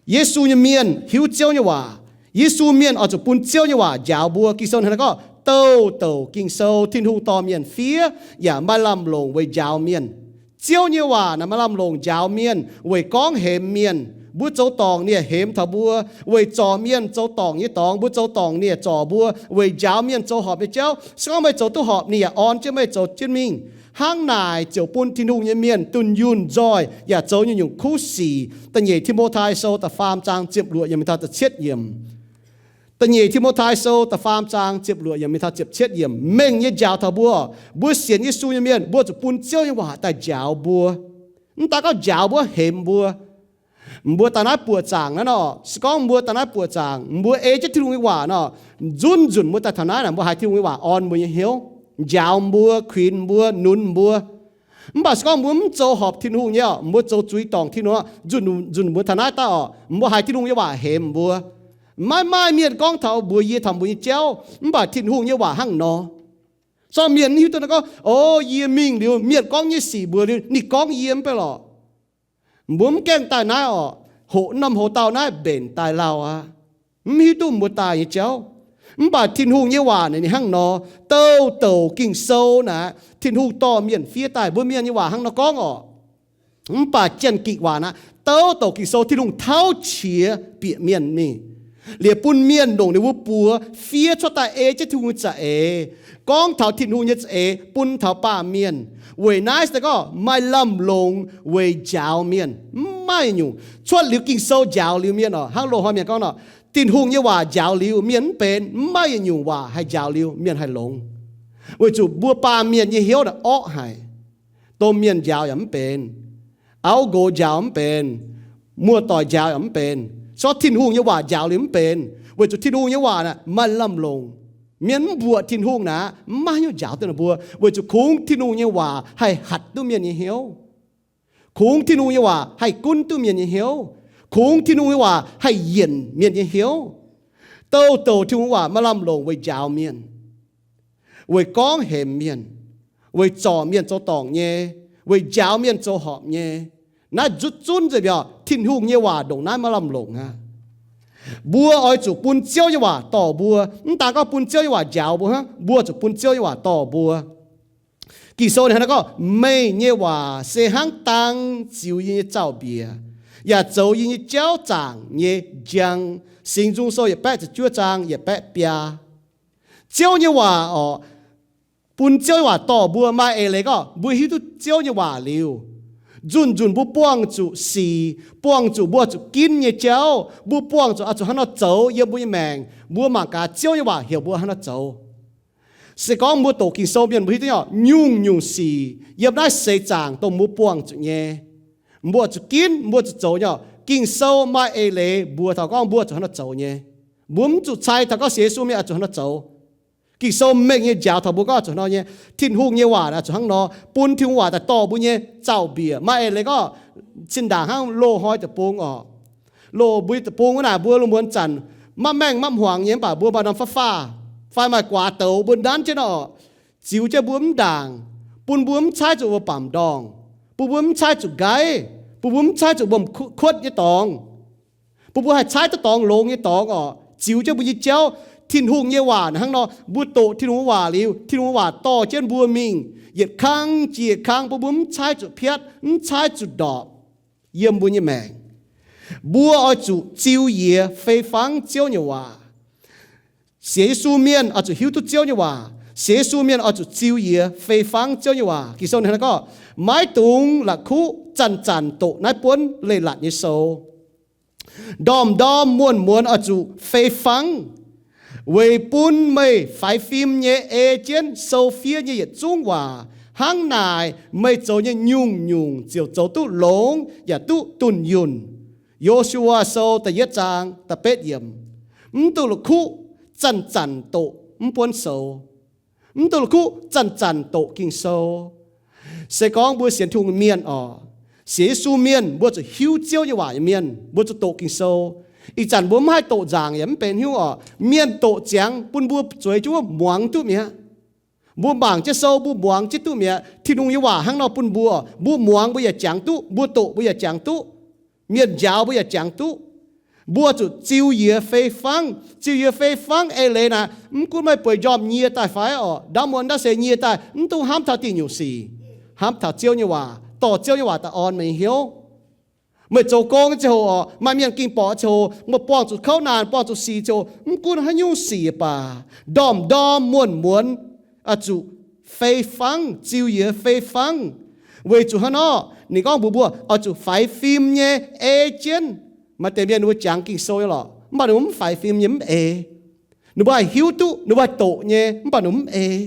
Yesu nyei mienh hiuv Ziouv nyei waac. Yesu mienh oix zuqc bun Ziouv nyei waac njaaux mbuo. Ging-Sou hnangv naaiv gorngv, Douh douc Ging-Sou Tin-Hungh dorh mienh fiev yaac maaih lamh longc weic njaaux mienh. Ziouv nyei waac naaic maaih lamh longc njaaux mienh weic gorngv hemx mienh. Mbuo zoux dorngc, ninh yaac hemx taux mbuo. Weic zorc mienh zoux dorngc nyei dorngx, mbuo zoux dorngc, ninh yaac zorc mbuo. Weic njaaux mienh zoux horpc nyei jauv. Se gorngv meih zoux duqv horpc, ninh yaac orn jienv meih zoux jienv mingh. Hnangv naaic ziouc bun Tin-Hungh nyei mienh dunh yunh nzoih yaac zoux nyungc-nyungc kuv sic. Da'nyeic Ti^mo^tai Sou da'faam zaang ziepc luoqc yiemc mingh taux da'cietv yiemc. Da'nyeic Ti^mo^tai Sou da'faam zaang ziepc luoqc yiemc mingh taux ziepc cietv yiemc mengh nyei njaaux taux mbuo. Mbuo sienx Yesu nyei mienh, mbuo zuqc bun Ziouv nyei waac daaih njaaux mbuo. Mv daan gorngv njaaux mbuo, hemx mbuo. Mbuo daaih naaiv buoqc zaangc naaiv nor, se gorngv mbuo daaih naaiv buoqc zaangc, mbuo ei jienv Tin-Hungh nyei waac nor, nzunc nzunc mbuo daaih taux naaiv naaic, mbuo haiz Tin-Hungh nyei waac orn mbuo nyei hnyouv, njaaux mbuo, kuinx mbuo, nunz mbuo. Mv baac se gorngv mbuo mv zoux horpc Tin-Hungh nyei orqc, mbuo zoux zuiz dorngc Tin-Hungh, nzunc nzunc mbuo taux naaiv daaih orqc, mbuo haiz Tin-Hungh nyei waac hemx mbuo. Maiv maaih mienh gorngv taux mbuox yie taux mbuo nyei jauv, mv baac Tin-Hungh nyei waac hnangv nor. Zorqv mienh mv hiuv duqv naaiv gorngv, O, yie mingh liuz mienh gorngv nyei sic mbuox liuz ninh gorngv yie mv bei lorqc. Mbuo mv gaengh daaih naaiv orqc, hoqc norm hoc-dauh naaiv mbenc daaih lauh aqv. Mv hiuv duqv mbuo daaih nyei jauv. Mv baac Tin-Hungh nyei waac naaic ninh hnangv nor, douh douc Ging-Sou naaic, Tin-Hungh dorh mienh fiev daaih, mbuo mienh nyei waac hnangv nor gorngv orqc. Mv baac Janx-Gikc waac naaiv, douc douc Ging-Sou Tin-Hungh tauv qiex bieqc mienh mingh, liuz bun mienh longc ninh mbuo buoz fiev cuotv daaih ei jienv Tin-Hungh nyei za'eix, gorngv taux Tin-Hungh nyei za'eix bun taux baamh mienh. Weic naaiv se gorngv maaih lamh longc weic njaaux mienh, mv maaih nyungc. Cuotv liuz Ging-Sou njaaux liuz mienh oc. Hnangv loz-hnoi mienh gorngv nor, Tin-Hungh nyei waac njaaux liuz mienh mv benx, mv maaih yietc nyungc waac haih njaaux liuz mienh haih longx. Weic zuqc mbuo baamh mienh nyei hnyouv naaic orqv haic. Domh mienh njaaux yaac mv benx, auv nqox njaaux mv benx, muoz-doic njaaux yaac mv benx, se gorngv Tin-Hungh nyei waac njaaux liuz mv benx. Weic zuqc Tin-Hungh nyei waac naaic maaih lamh longc. Mienh mv mbuoqc Tin-Hungh naaic, mv maaih haaix nyungc njaaux duqv ninh mbuo, weic zuqc kungx Tin-Hungh nyei waac haih hatc duqv mienh nyei hnyouv. Kungx Tin-Hungh nyei waac haih gunv duqv mienh nyei hnyouv. Kungx Tin-Hungh nyei waac haih yienc mienh nyei hnyouv. Douc douc Tin-Hungh nyei waac maaih lamh longc weic njaaux mienh, weic gorngv hemx mienh, weic zorc mienh zoux dorngc nyei, weic njaaux mienh zoux horpc nyei. Naaiv zutv zunv nzengc mbiorqc Tin-Hungh nyei waac ndongc naaiv maaih lamh longc aqv. Mbuo oix zuqc bun Ziouv nyei waac dorh mbuo. Mv daan gorngv bun Ziouv nyei waac njaaux mbuo hnangv, mbuo zuqc bun Ziouv nyei waac dorh mbuo. Ging-Sou ninh hnangv naaiv gorngv, meih nyei waac se hnangv dang ziux yie nyei zaux-mbiec, yaac zoux yie nyei jauv zaangc nyei njang. Singx Nzung Sou yietc baeqv ziepc juov zaang yietc baeqv biaa. Ziouv nyei waac oc, bun Ziouv nyei waac dorh mbuo maaih eix leiz gorngv mbuo hiuv duqv Ziouv nyei waac liuz, nzunc nzunc mbuo buangh zuqc sic, buangh zuqc mbuo zuqc ginv nyei jauv, mbuo buangh zuqc oix zuqc hnangv nor zoux yiem mbuo nyei maengc, mbuo mangc gaax Ziouv nyei waac heuc mbuo hnangv nor zoux. Se gorngv mbuo doqc Ging-Sou mienh mbuo hiuv duqv nyei oc, nyungc-nyungc sic yiem naaiv seix zaangc dongh mbuo buangh zuqc nyei, mbuo zuqc ginv, mbuo zuqc zoux nyei oc. Ging-Sou maaih eix leiz mbuox taux gorngv mbuo zuqc hnangv nor zoux nyei. Mbuo mv zuqc cai taux gorngv sienx Yesu mienh oix zuqc hnangv nor zoux. Ging-Sou mengh nyei njaaux taux mbuo gorngv zuqc hnangv nor nyei. Tin-Hungh nyei waac oix zuqc hnangv nor, bun Tin-Hungh waac daaih dorh mbuo nyei zaux-mbiec. Maaih eix leiz gorngv zinh ndaangc hnangv loz-hnoi deic-bung oc, loz mbuo nyei deic-bung wuov naaic mbuo lungh muonz zanc mapv maengh mapv hmuangx nyei, mv baac mbuo maaih norm fav-faah fai maaih guaax douz mbuo nanv jienv nor oc, ziux jienv mbuo mv ndaangc, bun mbuo mv caaiv zuqc wuov baamc ndorngh, bun mbuo mv caaiv zuqc nqaiv, bun mbuo mv caaiv zuqc wuom kuotv nyei dorngx, bun mbuo haih caaiv duqv dorngx longx nyei dorngx oc, ziux jienv mbuo nyei jauv. Tin-Hungh nyei waac hnangv nor, mbuo doqc Tin-Hungh nyei waac liuz, Tin-Hungh nyei waac dorh jienv mbuo mingh yietc kang jiex yietc kang, bun mbuo mv caaiv zuqc piatv, mv caaiv zuqc ndorpc yiem mbuo nyei maengc. Mbuo oix zuqc ziux yiez fei fangv Ziouv nyei waac. Sienx Yesu mienh oix zuqc hiuv duqv Ziouv nyei waac. Sienx Yesu mienh oix zuqc ziux yiez fei fangv Ziouv nyei waac. Ging-Sou ninh hnangv naaiv gorngv, maiv dungx la'kuqv zanc-zanc doqc naaiv buonv leiz-latc nyei sou. Ndorm-ndorm muonz-muonz oix zuqc fei fangv, weic bun meih faix fim nyei ei jienv sou fiev nyei yietc zungv waac. Hnangv naaic, meih zoux nyei nyungc-nyungc ziouc zoux duqv longx yaac duqv dunh yunh. Yo^su^waa Sou da'yietv zaang da'betv yiemc. Mv dungx la'kuqv zanc-zanc doqc mv buonv sou. Mv dungx la'kuqv zanc-zanc doqc Ging-Sou. Se gorngv mbuo sienx Tin-Hungh mienh oc, sienx Yesu mienh, mbuo zuqc hiuv Ziouv nyei waac nyei mienh, mbuo zuqc doqc Ging-Sou. Ih zanc mbuo mv haih doqc nzaangc yaac mv benx hnyouv oc. Mienh doqc ziangx bun mbuo zueiz jienv wuov muangx duqv mi'aqv. Mbuo mangc jienv sou, mbuo muangx jienv duqv mi'aqv. Tin-Hungh nyei waac hnangv nor bun mbuo, mbuo muangx mbuo yaac jangx duqv, mbuo doqc mbuo yaac jangx duqv, mienh njaaux mbuo yaac jangx duqv. Mbuo zuqc ziux yiez fei fangv. Ziux yiez fei fangv eix leiz naaic, mv gunv meih bueix njormh nyie daaih fai oc, ndaamv muonz ndaamv seix nyie daaih, mv dungx hnamv taux diuh nyungc sic. Hnamv taux Ziouv nyei waac, dorh Ziouv nyei waac daaih orn meih nyei hnyouv. Meih zoux gong nyei ziangh hoc oc, maaih mienh ging borqc nyei ziangh hoc, meih buangh zuqc kouv naanc, buangh zuqc sic ziangh hoc, mv gunv haaix nyungc sic baac, ndorm-ndorm muonz-muonz oix zuqc fei fangv, ziux yiez fei fangv. Weic zuqc hnangv nor, ninh gorngv mbuox mbuo oix zuqc faix fim nyei ei jienv. Maaih deix mienh ninh mbuo jangx Ging-Sou nyei lorqc, mv baac ninh mbuo mv faix fim nyei, mv eix. Ninh mbuo haih hiuv duqv, ninh mbuo haih doqc nyei, mv baac ninh mbuo mv eix.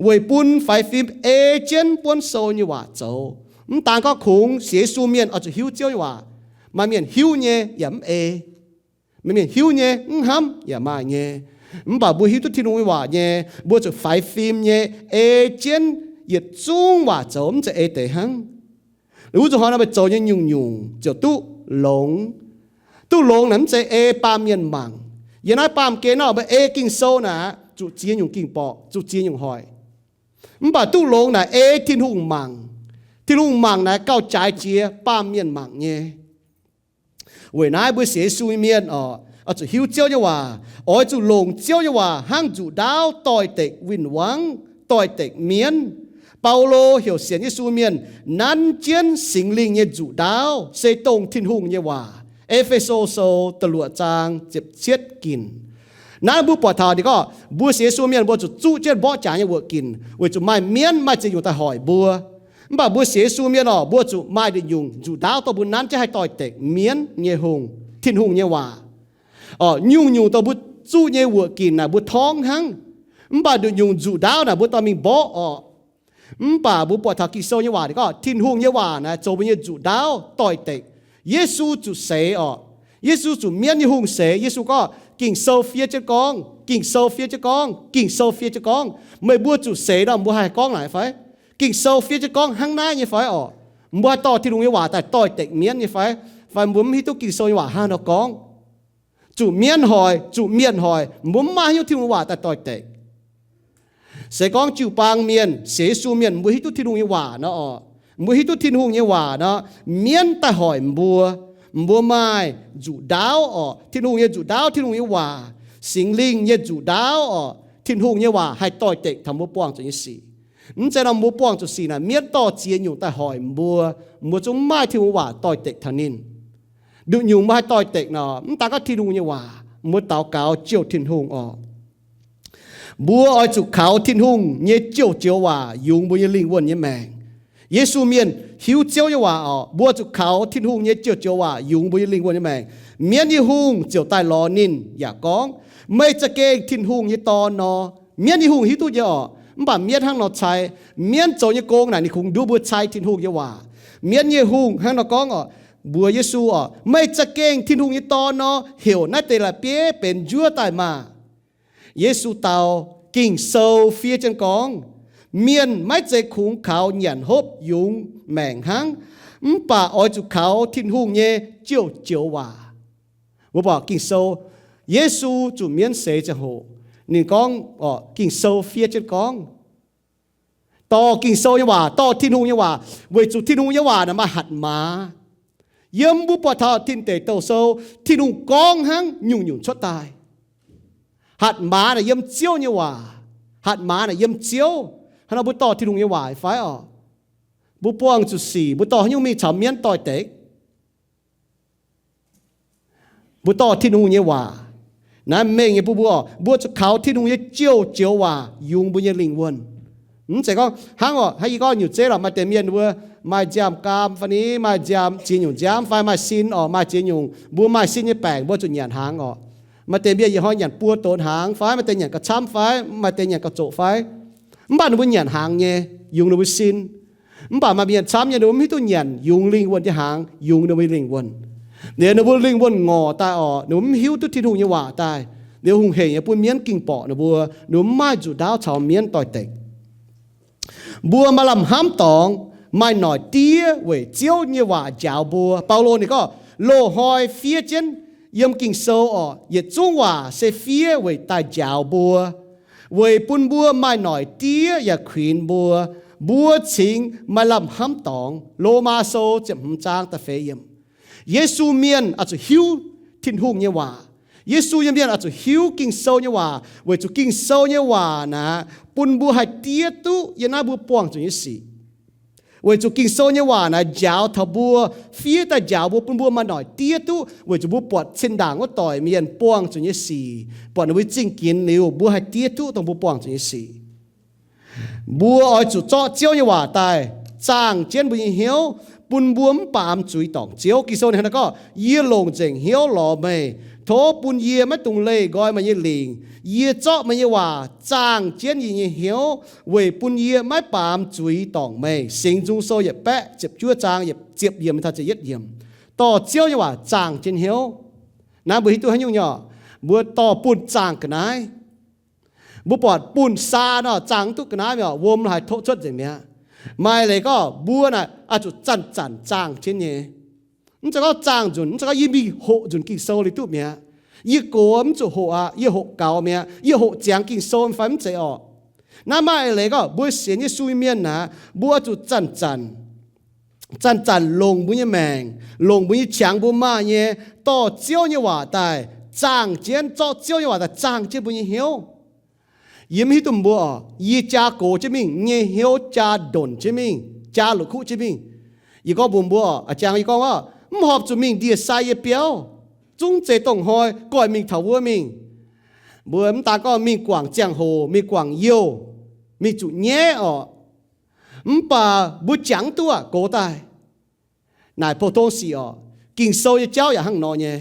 Weic bun faix fim ei jienv buonv sou nyei waac zoux. Mv daan gorngv kungx sienx Yesu mienh oix zuqc hiuv Ziouv nyei waac. Maaih mienh hiuv nyei yaac mv eix. Maaih mienh hiuv nyei mv hnamv yaac maaih nyei. Mv baac mbuo hiuv duqv Tin-Hungh nyei waac nyei, mbuo zuqc faix fim nyei ei jienv yietc zungv waac zoux, mv zeiz ei deix hnangv. Wuov zuqc hnoi nor meih zoux nyei nyungc-nyungc ziouc duqv longx. Duqv longx naaic mv zeiz ei baamh mienh mangc. Yiem naaiv baamh gen nor meih ei Ging-Sou naaic zuqc ziex nyungc ging-borqc, zuqc ziex nyungc hoic. Mv baac duqv longx naaic ei Tin-Hungh mangc. Tin-Hungh mangc naaic gauh jaaix jiex baamh mienh mangc nyei. Weic naaiv mbuo sienx Yesu nyei mienh oc, oix zuqc hiuv Ziouv nyei waac, oix zuqc longc Ziouv nyei waac hnangv nzuqc ndaauv doix-dekc win-wangv, doix-dekc mienv, Baulo heuc sienx Yesu mienh nanv jienv Singx Lingh nyei nzuqc ndaauv se dongh Tin-Hungh nyei waac. E^fe^so Sou da'luoqc zaang ziepc cietv ginc. Naaiv mbuo buatc taux ninh gorngv mbuo sienx Yesu mienh mbuo zuqc zuqv jienv mborqv jaax nyei wuoqc ginc weic zuqc maaih mienv maaih ziex nyungc daaih hoic mbuo. Mv baac mbuo sienx Yesu mienh oc, mbuo zuqc maaih nduqc nyungc nzuqc ndaauv dorh mbuo nanv jienv haih doix-dekc mienv nyei hungh, Tin-Hungh nyei waac. Oc, nyungc-nyungc dongh mbuo zuqv nyei wuoqc ginc naaic mbuo torngv hnangv. Mv baac nduqc nyungc nzuqc ndaauv naaic mbuo dorh mingh mborqv oc. Mv baac mbuo buatc taux Ging-Sou nyei waac ninh gorngv Tin-Hungh nyei waac naaic zoux mbuo nyei nzuqc ndaauv doix-dekc. Yesu zuqc seix oc. Yesu zuqc mienv nyei hungh seix. Yesu gorngv, Ging-Sou fiev jienv gorngv, Ging-Sou fiev jienv gorngv, Ging-Sou fiev jienv gorngv. Meih mbuo zuqc seix nor mbuo haih gorngv naaic fai? Ging-Sou fiev jienv gorngv hnangv naaiv nyei fai oc? Mbuo haih dorh Tin-Hungh nyei waac daaih doix-dekc mienv nyei fai? Fai mbuo mv hiuv duqv Ging-Sou nyei waac hnangv nor gorngv? Zuqc mienv hoic, zuqc mienh hoic, mbuo mv maaih haaix nyungc Tin-Hungh waac daaih doix-dekc. Se gorngv jiu-baang mienh, sienx Yesu mienh, mbuo hiuv duqv Tin-Hungh nyei waac nor oc, mbuo hiuv duqv Tin-Hungh nyei waac nor, mienv daaih hoic mbuo, mbuo maaih nzuqc ndaauv oc, Tin-Hungh nyei nzuqc ndaauv, Tin-Hungh nyei waac, Singx Lingh nyei nzuqc ndaauv oc, Tin-Hungh nyei waac haih doix-dekc taux mbuo buangh zuqc nyei sic. Mv zeiz nor mbuo buangh zuqc sic naaic mienv dorh ziex nyungc daaih hoic mbuo, mbuo zungv mv maaih Tin-Hungh waac doix-dekc taux ninh. Nduqc nyungc mbuo haih doix-dekc nor, mv daan gorngv Tin-Hungh nyei waac, mbuo daux gaux jouh Tin-Hungh oc. Mbuo oix zuqc kaux Tin-Hungh nyei jouh joux waac yungz mbuo nyei lingh wuonh nyei maengc. Yesu mienh hiuv Ziouv nyei waac oc, mbuo zuqc kaux Tin-Hungh nyei jouh joux waac yungz mbuo nyei lingh wuonh nyei maengc. Mienv nyei hungh ziouc daaih lorz ninh yaac gorngv, Meih za'gengh Tin-Hungh nyei Dorn nor. Mienv nyei hungh hiuv duqv nyei oc, mv baac mienv hnangv nor cai. Mienv zoux nyei gong naaic ninh kungx nduov mbuo cai Tin-Hungh nyei waac. Mienv nyei hungh hnangv nor gorngv oc, mbuox Yesu oc, Meih za'gengh Tin-Hungh nyei Dorn nor, heuc naaiv deix la'bieiv benx njuov daaih maah! Yesu dau, Ging-Sou fiev jienv gorngv, Mienh maiv zeiz kungx kaux nyanc hopv yungz maengc hnangv, mv baac oix zuqc kaux Tin-Hungh nyei jouh joux waac. Mbuo buatc Ging-Sou, Yesu zuqc mienv seix ziangh hoc, ninh gorngv, Ging-Sou fiev jienv gorngv, dorh Ging-Sou nyei waac, dorh Tin-Hungh nyei waac, weic zuqc Tin-Hungh nyei waac naaic maaih hatc maaz. Yiem mbuo buatc taux Tin Deic Douh Sou, Tin-Hungh gorngv hnangv nyungc-nyungc cuotv daaih. Hatc maaz naaic yiem Ziouv nyei waac. Hatc maaz naaic yiem Ziouv. Hnangv nor mbuo dorh Tin-Hungh nyei waac fai oc? Mbuo buangh zuqc sic, mbuo dorh haaix nyungc mingh caux mienv doix-dekc? Mbuo dorh Tin-Hungh nyei waac. Naaiv mengh nyei bun mbuo, mbuo zuqc kaux Tin-Hungh nyei jouh joux waac yungz mbuo nyei lingh wuonh. Mv zeiz gorngv hnangv oc, hnangv yie gorngv nyutc zeiv lorqc, maaih deix mienh mbuo maaih nziaamv-gaam fai ni, maaih nziaamv, ziex nyungc nziaamv fai maaih sin oc, maaih ziex nyungc, mbuo maaih sin nyei baengc mbuo zuqc nyanc hnaangx oc. Maaih deix mienh yietc hnoi nyanc buo donx hnaangx fai, maaih deix nyanc gauh camv fai, maaih deix nyanc gauh zoqc fai. Mv baac ninh mbuo nyanc hnaangx nyei, yungz ninh mbuo sin. Mv baac maaih mienh camv nyei, ninh mbuo mv hiuv duqv nyanc yungz lingh wuonh nyei hnaangx yungz ninh mbuo lingh wuonh. Liuz ninh mbuo lingh wuonh ngorc daaih oc, ninh mbuo mv hiuv duqv Tin-Hungh nyei waac daaih, liuz hungh hec nyei bun mienv ging borqc ninh mbuo, ninh mbuo mv maaih nzuqc ndaauv caux mienv doix-dekc. Mbuo maaih lamh hnamv dorngx, maaih noic diev weic Ziouv nyei waac njaaux mbuo. Baulo ninh gorngv, loz-hnoi fiev jienv yiem Ging-Sou oc, yietc zungv waac se fiev weic daaih njaaux mbuo, weic bun mbuo maaih noic diev yaac kuinx mbuo, mbuo cingx maaih lamh hnamv dorngx. Lomaa Sou ziepc hmz zaang da'feix yiemc. Yesu mienh oix zuqc hiuv Tin-Hungh nyei waac. Yesu nyei mienh oix zuqc hiuv Ging-Sou nyei waac, weic zuqc Ging-Sou nyei waac naaic bun mbuo haih diev duqv yiem naaiv mbuo buangh zuqc nyei sic. Weic zuqc Ging-Sou nyei waac naaic njaaux taux mbuo, fiev daaih njaaux mbuo, bun mbuo maaih noic diev duqv, weic zuqc mbuo buatc zinh ndaangc wuov doic mienh buangh zuqc nyei sic, buatc ninh mbuo zingh ginx liuz, mbuo haih diev duqv dongh mbuo buangh zuqc nyei sic. Mbuo oix zuqc zorqv Ziouv nyei waac daaih zaangh jienv mbuo nyei hnyouv, bun mbuo mv baamz zuiz dorngc Ziouv. Ging-Sou ninh hnangv naaiv gorngv, Yie longc nzengc hnyouv lorz meih. Tov bun yie maiv dungx leih nqoi meih nyei lingc. Yie zorqv meih nyei waac zaangh jienv yie nyei hnyouv, weic bun yie maiv baamz zuiz dorngc meih. Singx Nzung Sou yietc baeqv ziepc juov zaang yietc ziepc yiemc taux ziepc yietv yiemc. Dorh Ziouv nyei waac zaangh jienv hnyouv. Naaiv mbuo hiuv duqv haaix nyungc nyei oc? Mbuo dorh bunh zaangh ga'naaiv. Mbuo buatc bunh saa nor zaangh mv duqv ga'naaiv mi'aqv, wuom haaix tov cuotv nzengc mi'aqv. Maaih leiz gorngv mbuo naaic oix zuqc zanc-zanc zaangh jienv nyei. Mv zeiz gorngv zaangh nzunc, mv zeiz gorngv yie mingh hoqc nzunc Ging-Sou liuz duqv mi'aqv. Yie gox mv zuqc hoqc aqv, yie hoqc gaux mi'aqv, yie hoqc ziangx Ging-Sou fai mv zeiz orqc? Naaiv maaih eix leiz gorngv mbuo sienx Yesu nyei mienh naaic, mbuo oix zuqc zanc-zanc, zanc-zanc longc mbuo nyei maengc, longc mbuo nyei qangx mbuo maaih nyei, dorh Ziouv nyei waac daaih zaangh jienv, zorqv Ziouv nyei waac daaih zaangh jienv mbuo nyei hnyouv. Yie mv hiuv duqv mbuo oc, yie jaa gox jienv mingh, nyei hnyouv jaa ndonc jienv mingh, jaa la'kuqv jienv mingh. Yie gorngv mbuox mbuo oc, a'jangx yie gorngv oc, mv horpc zuqc mingh ndie-sai nyei biauv, zungv zeiz dongh hnoi goiv mingh taux wuov mingh. Mbuo mv daan gorngv mingh guangc ziangh hoc, mingh guangc youh, mingh zuqc nyaiv oc. Mv baac mbuo jangx duqv gox daaih. Naaic pou-tong sic oc, Ging-Sou nyei jauv yaac hnangv nor nyei.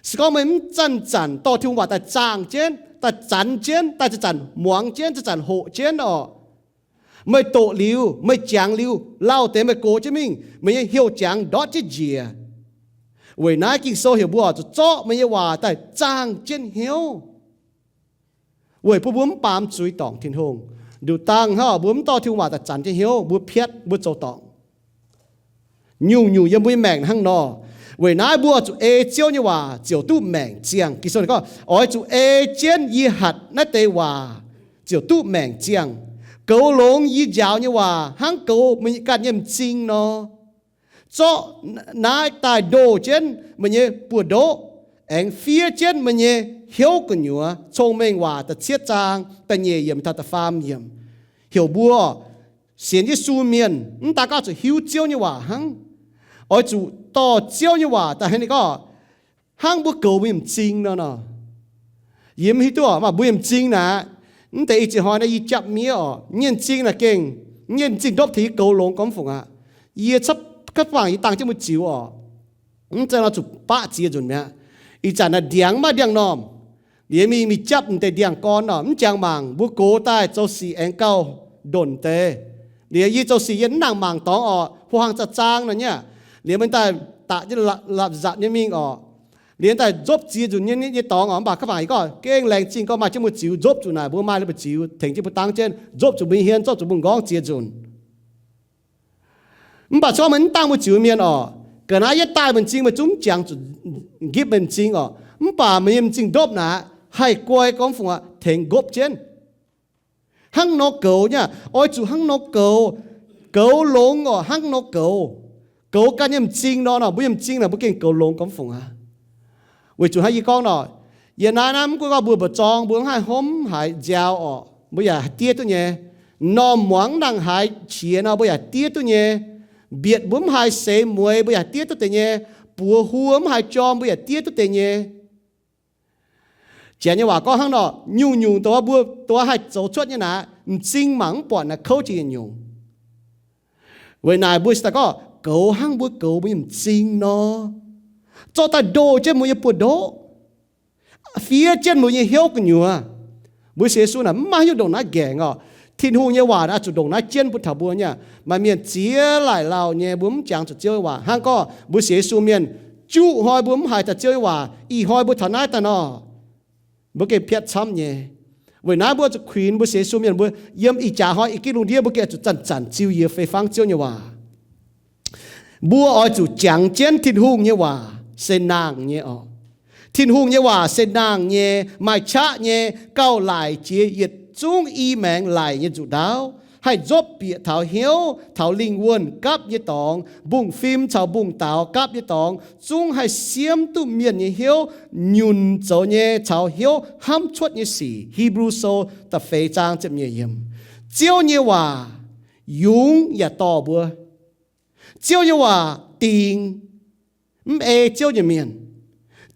Se gorngv meih mv zanc-zanc dorh Tin-Hungh waac daaih zaangh jienv, daaih zanx jienv, daaih zanc-zanc muangx jienv, zanc-zanc hoqc jienv oc, meih doqc liuz, meih jangx liuz, lauh deix meih gox jienv mingh, meih nyei hnyouv jangx ndortv jienv njiec. Weic naaiv Ging-Sou heuc mbuo oix zuqc zorqv meih nyei waac daaih zaangh jienv hnyouv, weic bun mbuo mv baamz zuiz dorngc Tin-Hungh. Nduqc dangh hnangv mbuo mv dorh Tin-Hungh waac daaih zanx jienv hnyouv, mbuo piatv, mbuo zoux dorngc. Nyungc-nyungc yiem mbuo nyei maengc hnangv nor. Weic naaiv mbuo oix zuqc ei Ziouv nyei waac ziouc duqv maengc ziangh. Ging-Sou gorngv, oix zuqc ei jienv yie hatc naaiv deix waac ziouc duqv maengc ziangh. Goux longx yie njaaux nyei waac hnangv goux meih ganh nyei m'zing nor. Zorqv naaiv daaih ndoh jienv meih nyei buoz-ndoqv, aengx fiev jienv meih nyei hnyouv gu'nyuoz. Cong-Mengh Waac da'cietv zaang da'nyeic yiemc taux da'faam yiemc heuc mbuo sienx Yesu mienh, mv daan gorngv zuqc hiuv Ziouv nyei waac hnangv, oix zuqc dorh Ziouv nyei waac daaih hnangv ninh gorngv, hnangv mbuo goux mbuo nyei m'zing nor nor. Yie mv hiuv duqv oc, mv baac mbuo nyei m'zing naaic, mv deix ih ziex hnoi naaiv yie japv miev oc, nyei m'zing naaic gengh, nyei m'zing ndopv tengx yie goux longx gormx fungc aqv. Yie cuotv, cuotv fangx yie dangh jienv mbuo ziux oc. Mv zeiz nor zuqc baqv ziex nzunc mi'aqv. Ih zanc naaic ndiangx maiv ndiangx-normh. Liuz mingh, mingh japv m'deix ndiangx-gorn oc, mv jangx mangc, mbuo gox daaih zoux sic aengx gauh ndonc deix. Liuz yie zoux sic yie mv nangc mangc dorngx oc, hlo hlang zaang zaang nor nyei aqv. Liuz mingh daaih daqc jienv la'zatc nyei mingh oc. Liuz daaih nzopv ziex nzunc nyei, nyei dorngx oc, mv baac cuotv fangx yie gorngv gengh laengz zingh gorngv maaih jienv mbuo ziux, nzopv zuqc naaic mbuo maaih mbuo ziux, tengx jienv mbuo dangv jienv, nzopv zuqc mbuo nyei hmien, nzopv zuqc mbuo m'nqorngv ziex nzunc. Mv baac se gorngv meih mv dangh mbuo ziux mienh oc, ga'naaiv yietv daaih mbuo m'zing, meih zungv mv jangx zuqc nqipv meih m'zing oc. Mv baac meih nyei m'zing ndopv naaic, haih guai gormx fungc aqv, tengx nqopv jienv. Hnangv nor goux nyei aqv, oix zuqc hnangv nor goux. Goux longx oc, hnangv nor goux. Goux ganh nyei m'zing nor nor, mbuo nyei m'zing naaic mbuo gengh goux longx gormx fungc aqv. Weic zuqc hnangv yie gorngv nor, yie naaiv naaiv mv gunv gorngv mbuo mbu'zorng mbuo mv haih hopv mv haaix nziaaux oc, mbuo yaac diev duqv nyei. M'normh muangx mv nangc haaix qiex nor mbuo yaac diev duqv nyei. Mbietc mbuo mv haih seix mueiz mbuo yaac diev duqv deix nyei. Buoz huo mv haih jorm mbuo yaac diev duqv deix nyei. Janx nyei waac gorngv hnangv nor, nyungc-nyungc dongh mbuo, dongh haih zoux cuotv nyei naaic, m'zing mangc mv buatc naaic kouv jiex yietc nyungc. Weic naaic mbuo se daaih gorngv goux hnangv mbuo goux mbuo nyei m'zing nor, zorqv daaih ndoh jienv mbuo nyei buoz-ndoqv, fiev jienv mbuo nyei hnyouv gu'nyuoz. Mbuo sienx Yesu naaic mv maaih haaix nyungc ndongc naaiv nqaengc oc. Tin-Hungh nyei waac naaic oix zuqc ndongc naaiv jienv bun taux mbuo nyei aqv. Maaih mienh ziex laaic lauh nyei mbuo mv jangx zuqc Ziouv nyei waac. Hnangv gorngv mbuo sienx Yesu mienh, juqv hnoi mbuo mv haiz daaih Ziouv nyei waac, ih hnoi mbuo taux naaiv daaih nor, mbuo gengh piatv camv nyei. Weic naaiv mbuo zuqc kuinx mbuo sienx Yesu mienh mbuo yiem ih jaax hnoi ih gitv lungh ndiev mbuo gengh zuqc zanc-zanc ziux yiez fei fangv Ziouv nyei waac. Mbuo oix zuqc jangx jienv Tin-Hungh nyei waac se nangh nyei oc. Tin-Hungh nyei waac se nangh nyei, maaih qaqv nyei, gauh laic jiex yietc zungv i maengx laic nyei nzuqc ndaauv, haih nzopv bieqc taux hnyouv, taux lingh wuonh gapv nyei dorngx, mbungv-fim caux mbungv-daaux gapv nyei dorngx, zungv haih siemv duqv mienh nyei hnyouv nyunc zoux nyei caux hnyouv hnamv cuotv nyei sic. Hipv^lu Sou da'feix zaang ziepc nyeic yiemc. Ziouv nyei waac yungz yaac dorh mbuo. Ziouv nyei waac dingc mv ei Ziouv nyei mienh.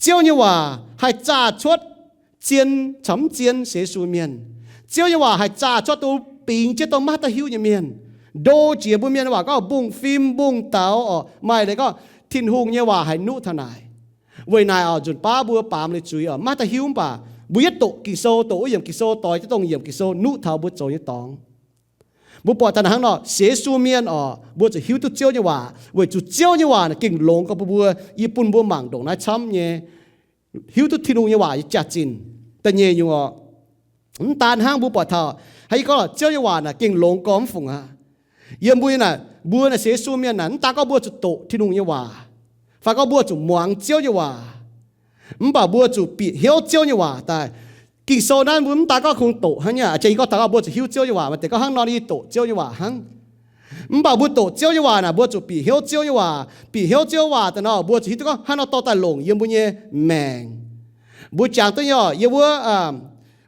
Ziouv nyei waac haih zaah cuotv zien caux mv zien sienx Yesu mienh. Ziouv nyei waac haih zaah cuotv duqv bingx jienv dongh maiv daaih hiuv nyei mienh. Ndo jiex mbuo mienh nyei waac gorngv mbungv-fim, mbungv-daaux oc, maaih leiz gorngv Tin-Hungh nyei waac haih nuqv taux naaic. Weic naaic oc, nzunc baav mbuo baamz liuz zuiz oc, maiv daaih hiuv mv baac mbuo yietv doqc Ging-Sou, doqc wuov yiemc Ging-Sou, doix jienv dongh yiemc Ging-Sou nuqv taux mbuo zoux nyei dorngx. Mbuo buatc taux naaic hnangv nor, sienx Yesu mienh oc, mbuo zuqc hiuv duqv Ziouv nyei waac, weic zuqc Ziouv nyei waac naaic gengh longx gorngv bun mbuo, yie bun mbuo mangc ndongc naaiv camv nyei, hiuv duqv Tin-Hungh nyei waac nyei jaax-zinh. Da'nyeic nyungc oc, mv daan hnangv mbuo buatc taux, hnangv yie gorngv, Ziouv nyei waac naaic gengh longx gorngv mv fungc aqv. Yiem mbuo naaic, mbuo naaic sienx Yesu mienh naaic, mv daan gorngv mbuo zuqc doqc Tin-Hungh nyei waac, fai gorngv mbuo zuqc muangx Ziouv nyei waac, mv baac mbuo zuqc bieqc hnyouv Ziouv nyei waac daaih. Ging-Sou naaiv mbuo mv daan gorngv kungx doqc hnangv nyei aqv. Aa, jiex yie gorngv taux mbuo zuqc hiuv Ziouv nyei waac, maaih deix gorngv hnangv nor yie doqc Ziouv nyei waac hnangv. Mv baac mbuo doqc Ziouv nyei waac naaic, mbuo zuqc bieqc hnyouv Ziouv nyei waac. Bieqc hnyouv Ziouv waac daaih nor, mbuo zuqc hiuv duqv gorngv hnangv nor dorh daaih longc yiem mbuo nyei maengc. Mbuo jangx duqv nyei oc, yiem wuov, aa,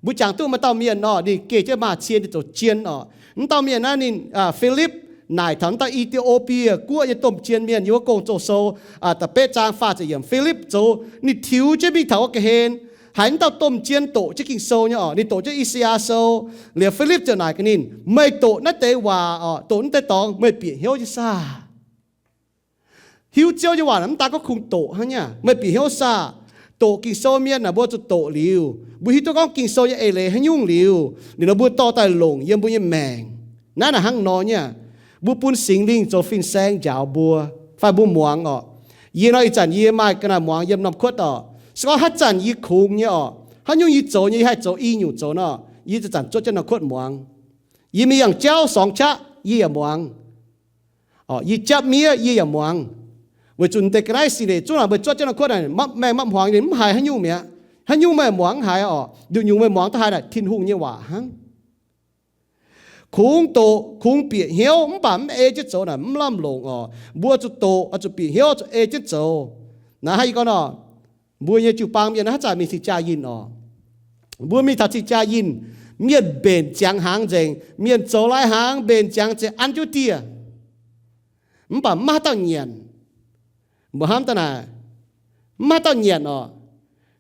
Mbuo jangx duqv maaih dauh mienh nor, ninh geh jienv maaz-cie, ninh zoux jien orqc. Wuov dauh mienh naaiv ninh, Filipv, naaic taux wuov dauh I^ti^o^bie Guoqv nyei domh jien mienh, yiem wuov Gong-Zoh Sou da'betv zaang faah ziepc yiemc. Filipv zoux, ninh tiux jienv mingh taux wuov ga'hlen, haiz wuov dauh domh jien doqc jienv Ging-Sou nyei orqc. Ninh doqc jienv I^saa^yaa Sou. Liuz Filipv ziouc naaic gaax ninh, meih doqc naaiv deix waac orqc, doqc naaiv deix dorngx, meih bieqc hnyouv nyei saah? Hiuv Ziouv nyei waac naaic mv daan gorngv kungx doqc hnangv nyei. Meih bieqc hnyouv saah? Doqc Ging-Sou mienh naaic mbuo zuqc doqc liuz, mbuo hiuv duqv gorngv Ging-Sou nyei eix leiz haaix nyungc liuz, liuz nor mbuo dorh daaih longc yiem mbuo nyei maengc. Naaiv naaic hnangv nor nyei. Mbuo bun Singx Lingh zoux fin-saeng njaaux mbuo, fai mbuo muangx orqc. Yie nor ih zanc yie maaih ga'naaiv muangx yiem norm kuotv orqc. Se gorngv haaix zanc yie kungx nyei orqc, haaix nyungc yie zoux nyei, yie haih zoux i nyungc zoux nor, yie zanc-zanc zuov jienv norm kuotv muangx. Yie mingh yangh jauv sorngx qaqv yie yaac muangx. Yie japv miev yie yaac muangx. Weic zuqc deix ga'naaiv sic leic zungv naaic meih zuov jienv norm kuotv naaic mapv maengh mapv hmuangx, ninh mv haiz haaix nyungc mi'aqv. Haaix nyungc meih muangx mv haiz orqc, nduqc nyungc meih muangx daaih haiz naaic Tin-Hungh nyei waac hnangv. Kungx doqc, kungx bieqc hnyouv, mv baac mv ei jienv zoux naaic mv lamh longc orqc. Mbuo zuqc doqc, zuqc bieqc hnyouv, zuqc ei jienv zoux. Naaiv hnangv yie gorngv nor, mbuo nyei jiu-baang mienh haaix zanc mingh cing-jaa yinh orqc. Mbuo mingh taux cing-jaa yinh, mienh mbenc ziangx hnaangx nzengc, mienh zoux lai hnaangx mbenc ziangx nzengc, an jienv dieh. Mv baac mv maaih haaix dauh nyanc. Mbuo hnamv daaih naaic, mv maaih haaix dauh nyanc orqc.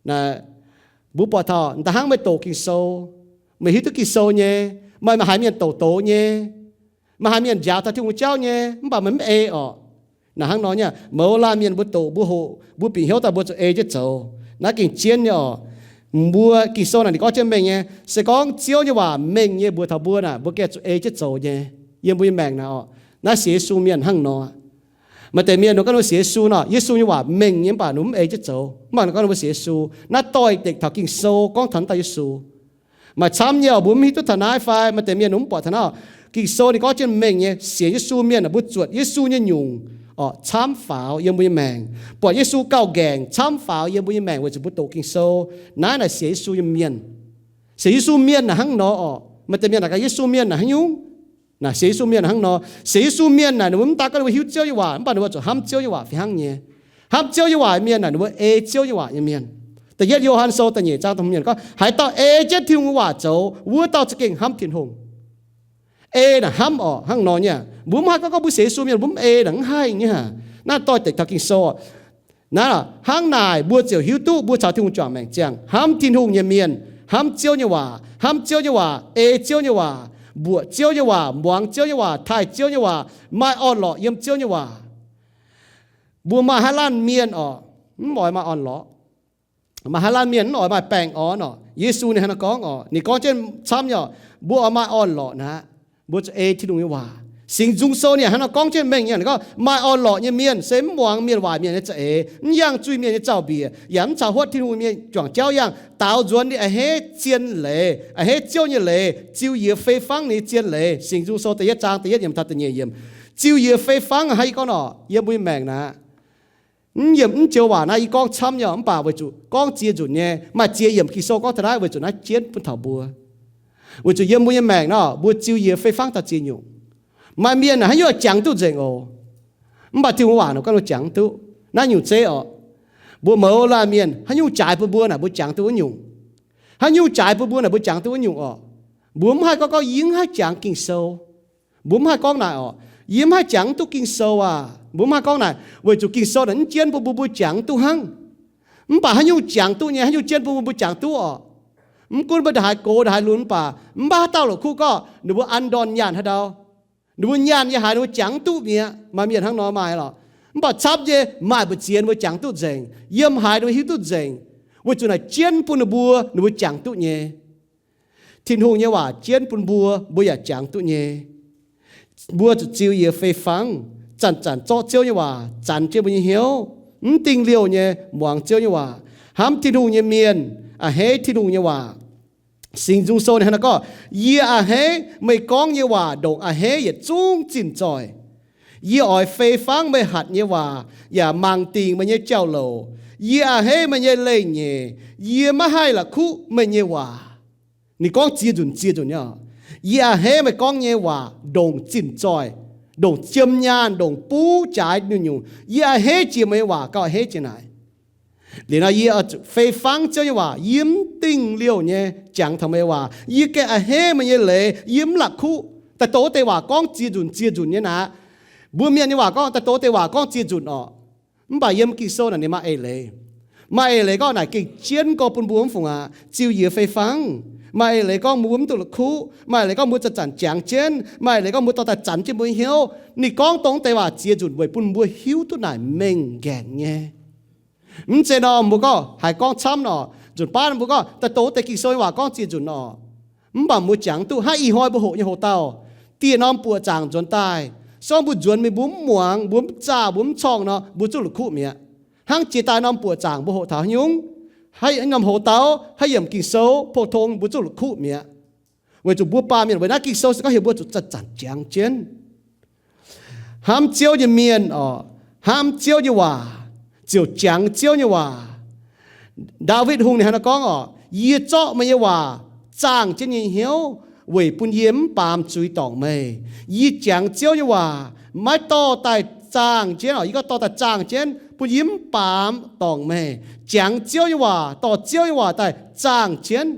Naaic, mbuo buatc taux da'hnangv meih doqc Ging-Sou, meih hiuv duqv Ging-Sou nyei, meih maaih haiz mienh doqc doz nyei, maaih haiz mienh njaaux taux Tin-Hungh jauv nyei, mv baac meih mv ei orqc. Naaic hnangv nor nyei, mouz laanh mienh mbuo doqc, mbuo hoqc, mbuo bieqc hnyouv daaih mbuo zuqc ei jienv zoux. Naaiv gengh jienv nyei orqc. Mbuo Ging-Sou naaic ninh gorngv jienv mengh nyei. Se gorngv Ziouv nyei waac mengh nyei mbuox taux mbuo naaic, mbuo gengh zuqc ei jienv zoux nyei. Yiem mbuo nyei maengc naaic orqc, naaiv sienx Yesu mienh hnangv nor. Maaih deix mienh ninh gorngv ninh sienx Yesu nor, Yesu nyei waac mengh nyei mv baac ninh mv ei jienv zoux, mv baac ninh gorngv ninh mbuo sienx Yesu. Naaiv doix-dekc taux Ging-Sou gorngv taux naaiv dauh Yesu. Maaih camv nyei orqc, mbuo mv hiuv duqv taux naaiv fai? Maaih deix mienh mv buatc taux naaiv orqc. Ging-Sou ninh gorngv jienv mengh nyei, sienx Yesu mienh aah, mbuo zuotc Yesu nyei nyungc orqc, camv faaux yiem mbuo nyei maengc. Buatc Yesu gauh nqaengc camv faaux yiem mbuo nyei maengc weic zuqc mbuo doqc Ging-Sou. Naaiv naaic sienx Yesu nyei mienh. Sienx Yesu mienh naaic hnangv nor orqc. Maaih deix mienh naaic gaax Yesu mienh naaic haaix nyungc? Naaic sienx Yesu mienh naaic hnangv nor. Sienx Yesu mienh naaic ninh mbuo mv daan gorngv ninh mbuo hiuv Ziouv nyei waac, mv baac ninh mbuo zuqc hnamv Ziouv nyei waac fih hnangv nyei. Hnamv Ziouv nyei waac mienh naaic ninh mbuo ei Ziouv nyei waac nyei mienh. Da'yietv Yo^han Sou da'nyeic zaang da'hmz yiemc gorngv, haaix dauh ei jienv Tin-Hungh nyei waac zoux, wuov dauh za'gengh hnamv Tin-Hungh. Ei naaic hnamv orqc, hnangv nor nyei. Mbuo mv haih gorngv, gorngv mbuo sienx Yesu mienh mbuo mv ei naaic, mv haih nyei. Naaiv doix-dekc taux Ging-Sou orqc. Naaiv hnangv naaic mbuo ziouc hiuv duqv mbuo caux Tin-Hungh juangc maengc ziangh. Hnamv Tin-Hungh nyei mienh hnamv Ziouv nyei waac, hnamv Ziouv nyei waac, ei Ziouv nyei waac, mbuoqc Ziouv nyei waac, muangx Ziouv nyei waac, taaih Ziouv nyei waac, maaih orn-lorqc yiem Ziouv nyei waac. Mbuo maaih haaix laanh mienh orqc, mv oix maaih orn-lorqc. Maaih haaix laanh mienh mv oix maaih baengh orn orqc. Yesu ninh hnangv naaiv gorngv orqc, ninh gorngv jienv camv nyei orqc, mbuo oix maaih orn-lorqc naaic, mbuo zuqc ei Tin-Hungh nyei waac. Singx Nzung Sou ninh hnangv naaiv gorngv jienv mengh nyei, ninh gorngv maaih orn-lorqc nyei mienh se mv muangx mienh waac mienh nyei za'eix, mv yangh zuiz-mienh nyei zaux-mbiec, yaac mv caux huotv Tin-Hungh mienh juangc jauv yangh, daaux nzuonx ninh a'hneiv zien leiz, a'hneiv Ziouv nyei leiz, ziux yiez fei fangv ninh nyei zien leiz. Singx Nzung Sou da'yietv zaang da'yietv yiemc taux da'nyeic yiemc. Ziux yiez fei fangv hnangv yie gorngv orqc, yiem mbuo nyei maengc naaic. Mv yiemc mv joux waac naaiv yie gorngv camv nyei, mv baac weic zuqc gorngv ziex nzunc nyei, maaih ziex yiemc Ging-Sou gorngv taux naaiv, weic zuqc naaiv jienv bun taux mbuo. Weic zuqc yiem mbuo nyei maengc nor, mbuo ziux yiez fei fangv taux ziex nyungc. Maaih mienh naaic haaix nyungc jangx duqv nzengc oc. Mv baac Tin-Hungh waac naaic gorngv ninh jangx duqv. Naaiv nyungc zeiv orqc. Mbuo mouz laanh mienh haaix nyungc jaaix bun mbuo naaic mbuo jangx duqv wuov nyungc. Haaix nyungc jaaix bun mbuo naaic mbuo jangx duqv wuov nyungc orqc. Mbuo mv haih gorngv, gorngv yie mv haih jangx Ging-Sou. Mbuo mv haih gorngv naaic orqc, yie mv haih jangx duqv Ging-Sou aac. Mbuo mv haih gorngv naaic, weic zuqc Ging-Sou naaic mv jienv bun mbuo, mbuo jangx duqv hnangv. Mv baac haaix nyungc jangx duqv nyei, haaix nyungc jienv bun mbuo, mbuo jangx duqv orqc. Mv gunv mbuo ndongc haaix gox ndongc haaix lunx mv baac, mv baac haaix dauh la'kuqv gorngv ninh mbuo an ndorn nyaanh haaix ndau, ninh mbuo nyaanh nyei haaix ninh mbuo jangx duqv mi'aqv. Maaih mienh hnangv nor maaih lorqc. Mv baac camv nyei maaih mbu'ziex ninh mbuo jangx duqv nzengc, yiem haaix ninh mbuo hiuv duqv nzengc, weic zuqc naaic jienv bun ninh mbuo, ninh mbuo jangx duqv nyei. Tin-Hungh nyei waac jienv bun mbuo, mbuo yaac jangx duqv nyei. Mbuo zuqc ziux yiez fei fangv, zanc-zanc zorqv Ziouv nyei waac zanx jienv mbuo nyei hnyouv, mv dingh liouh nyei muangx Ziouv nyei waac, hnamv Tin-Hungh nyei mienh a'hneiv Tin-Hungh nyei waac. Singx Nzung Sou ninh hnangv naaiv gorngv, yie a'hneiv meih gorngv nyei waac ndongc a'hneiv yietc zungv zinh zoih. Yie oix fei fangv meih hatc nyei waac, yaac mangc dingc meih nyei jauv-louc. Yie a'hneiv meih nyei leiz-nyeic. Yie maiv haih la'kuqv meih nyei waac. Ninh gorngv ziex nzunc, ziex nzunc nyei. Yie a'hneiv meih gorngv nyei waac ndongc zinh zoih, ndongc jiem nyaanh, ndongc buv jaaix nyungc-nyungc. Yie a'hneiv jiex meih nyei waac gauh a'hneiv jiex naaic. Liuz nor yie fei fangv Ziouv nyei waac, yie mv dingh liouh nyei jangx taux meih nyei waac. Yie gengh a'hneiv meih nyei leiz, yie mv la'kuqv. Daaih doh wuov deix waac gorngv ziex nzunc ziex nzunc nyei naaic. Mbuo mienh nyei waac gorngv, daaih doh wuov deix waac gorngv ziex nzunc orqc. Mv baac yiem Ging-Sou naaic ninh maaih eix leiz. Maaih eix leiz gorngv naaic gengh jienv gorx bun mbuo mv fungc aqv, ziux yiez fei fangv. Maaih eix leiz gorngv mbuo mv duqv la'kuqv. Maaih eix leiz gorngv mbuo zanc-zanc jangx jienv. Maaih eix leiz gorngv mbuo dorh daaih zanc jienv mbuo nyei hnyouv. Ninh gorngv dongh deix waac ziex nzunc weic bun mbuo hiuv duqv naaic mengh nqaengc nyei. Mv zeiz nor mbuo gorngv haiz gorngv camv nor, nzunc baav mbuo gorngv daaih doh wuov deix Ging-Sou nyei waac gorngv ziex nzunc nor, mv baac mbuo jangx duqv hnangv ih hnoi mbuo hoqc nyei hoc-dauh, dieh norm buoqc zaangc nzuonx daaih, se gorngv mbuo nzuonx mingh mbuo mv muangx, mbuo mv zaah, mbuo mv corngh nor, mbuo zungv la'kuqv mi'aqv. Hnangv jiex daaih norm buoqc zaangc mbuo hoqc taux haaix nyungc, norm hoc-dauh, haaix yiemc Ging-Sou, pou-tong, mbuo zungv la'kuqv mi'aqv. Weic zuqc mbuo baamh mienh weic naaiv Ging-Sou se gorngv heuc mbuo zuqc zanc-zanc jangx jienv. Hnamv Ziouv nyei mienh orqc, hnamv Ziouv nyei waac, ziouc jangx Ziouv nyei waac. Ndaawitv Hungh ninh hnangv naaiv gorngv orqc, yie zorqv meih nyei waac zaangh jienv nyei hnyouv weic bun yie mv baamz zuiz dorngc meih. Yie jangx Ziouv nyei waac maiv dorh daaih zaangh jienv orqc, yie gorngv dorh daaih zaangh jienv bun yie mv baamz dorngc meih. Jangx Ziouv nyei waac, dorh Ziouv nyei waac daaih zaangh jienv.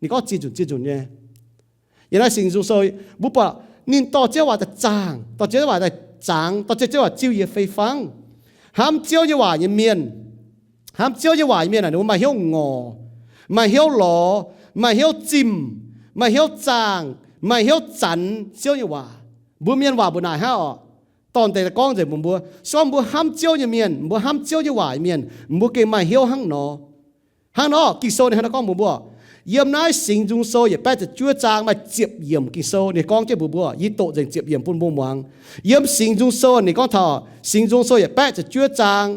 Ninh gorngv ziex nzunc ziex nzunc nyei. Yiem naaiv Singx Nzung Sou mbuo buatc ninh dorh Ziouv waac daaih zaangh, dorh Ziouv waac daaih zaangx, dorh Ziouv waac ziux yiez fei fangv. Hnamv Ziouv nyei waac nyei mienh, hnamv Ziouv nyei waac nyei mienh aah, ninh mbuo maaih hnyouv ngorc, maaih hnyouv lorz, maaih hnyouv zimh, maaih hnyouv zaangh, maaih hnyouv zanx Ziouv nyei waac. Mbuo mienh waac mbuo naaic hnangv orqc, dorh deix gorngv nzengc mbuox mbuo, se gorngv mbuo hnamv Ziouv nyei mienh, mbuo hnamv Ziouv nyei waac nyei mienh, mbuo gengh maaih hnyouv hnangv nor. Hnangv nor Ging-Sou ninh hnangv naaiv gorngv mbuox mbuo, yiem naaiv Singx Nzung Sou yietc baeqv ziepc juov zaang maaih ziepc yiemc Ging-Sou ninh gorngv jienv mbuox mbuo, yie doqc nzengc ziepc yiemc bun mbuo muangx. Yiem Singx Nzung Sou ninh gorngv taux Singx Nzung Sou yietc baeqv ziepc juov zaang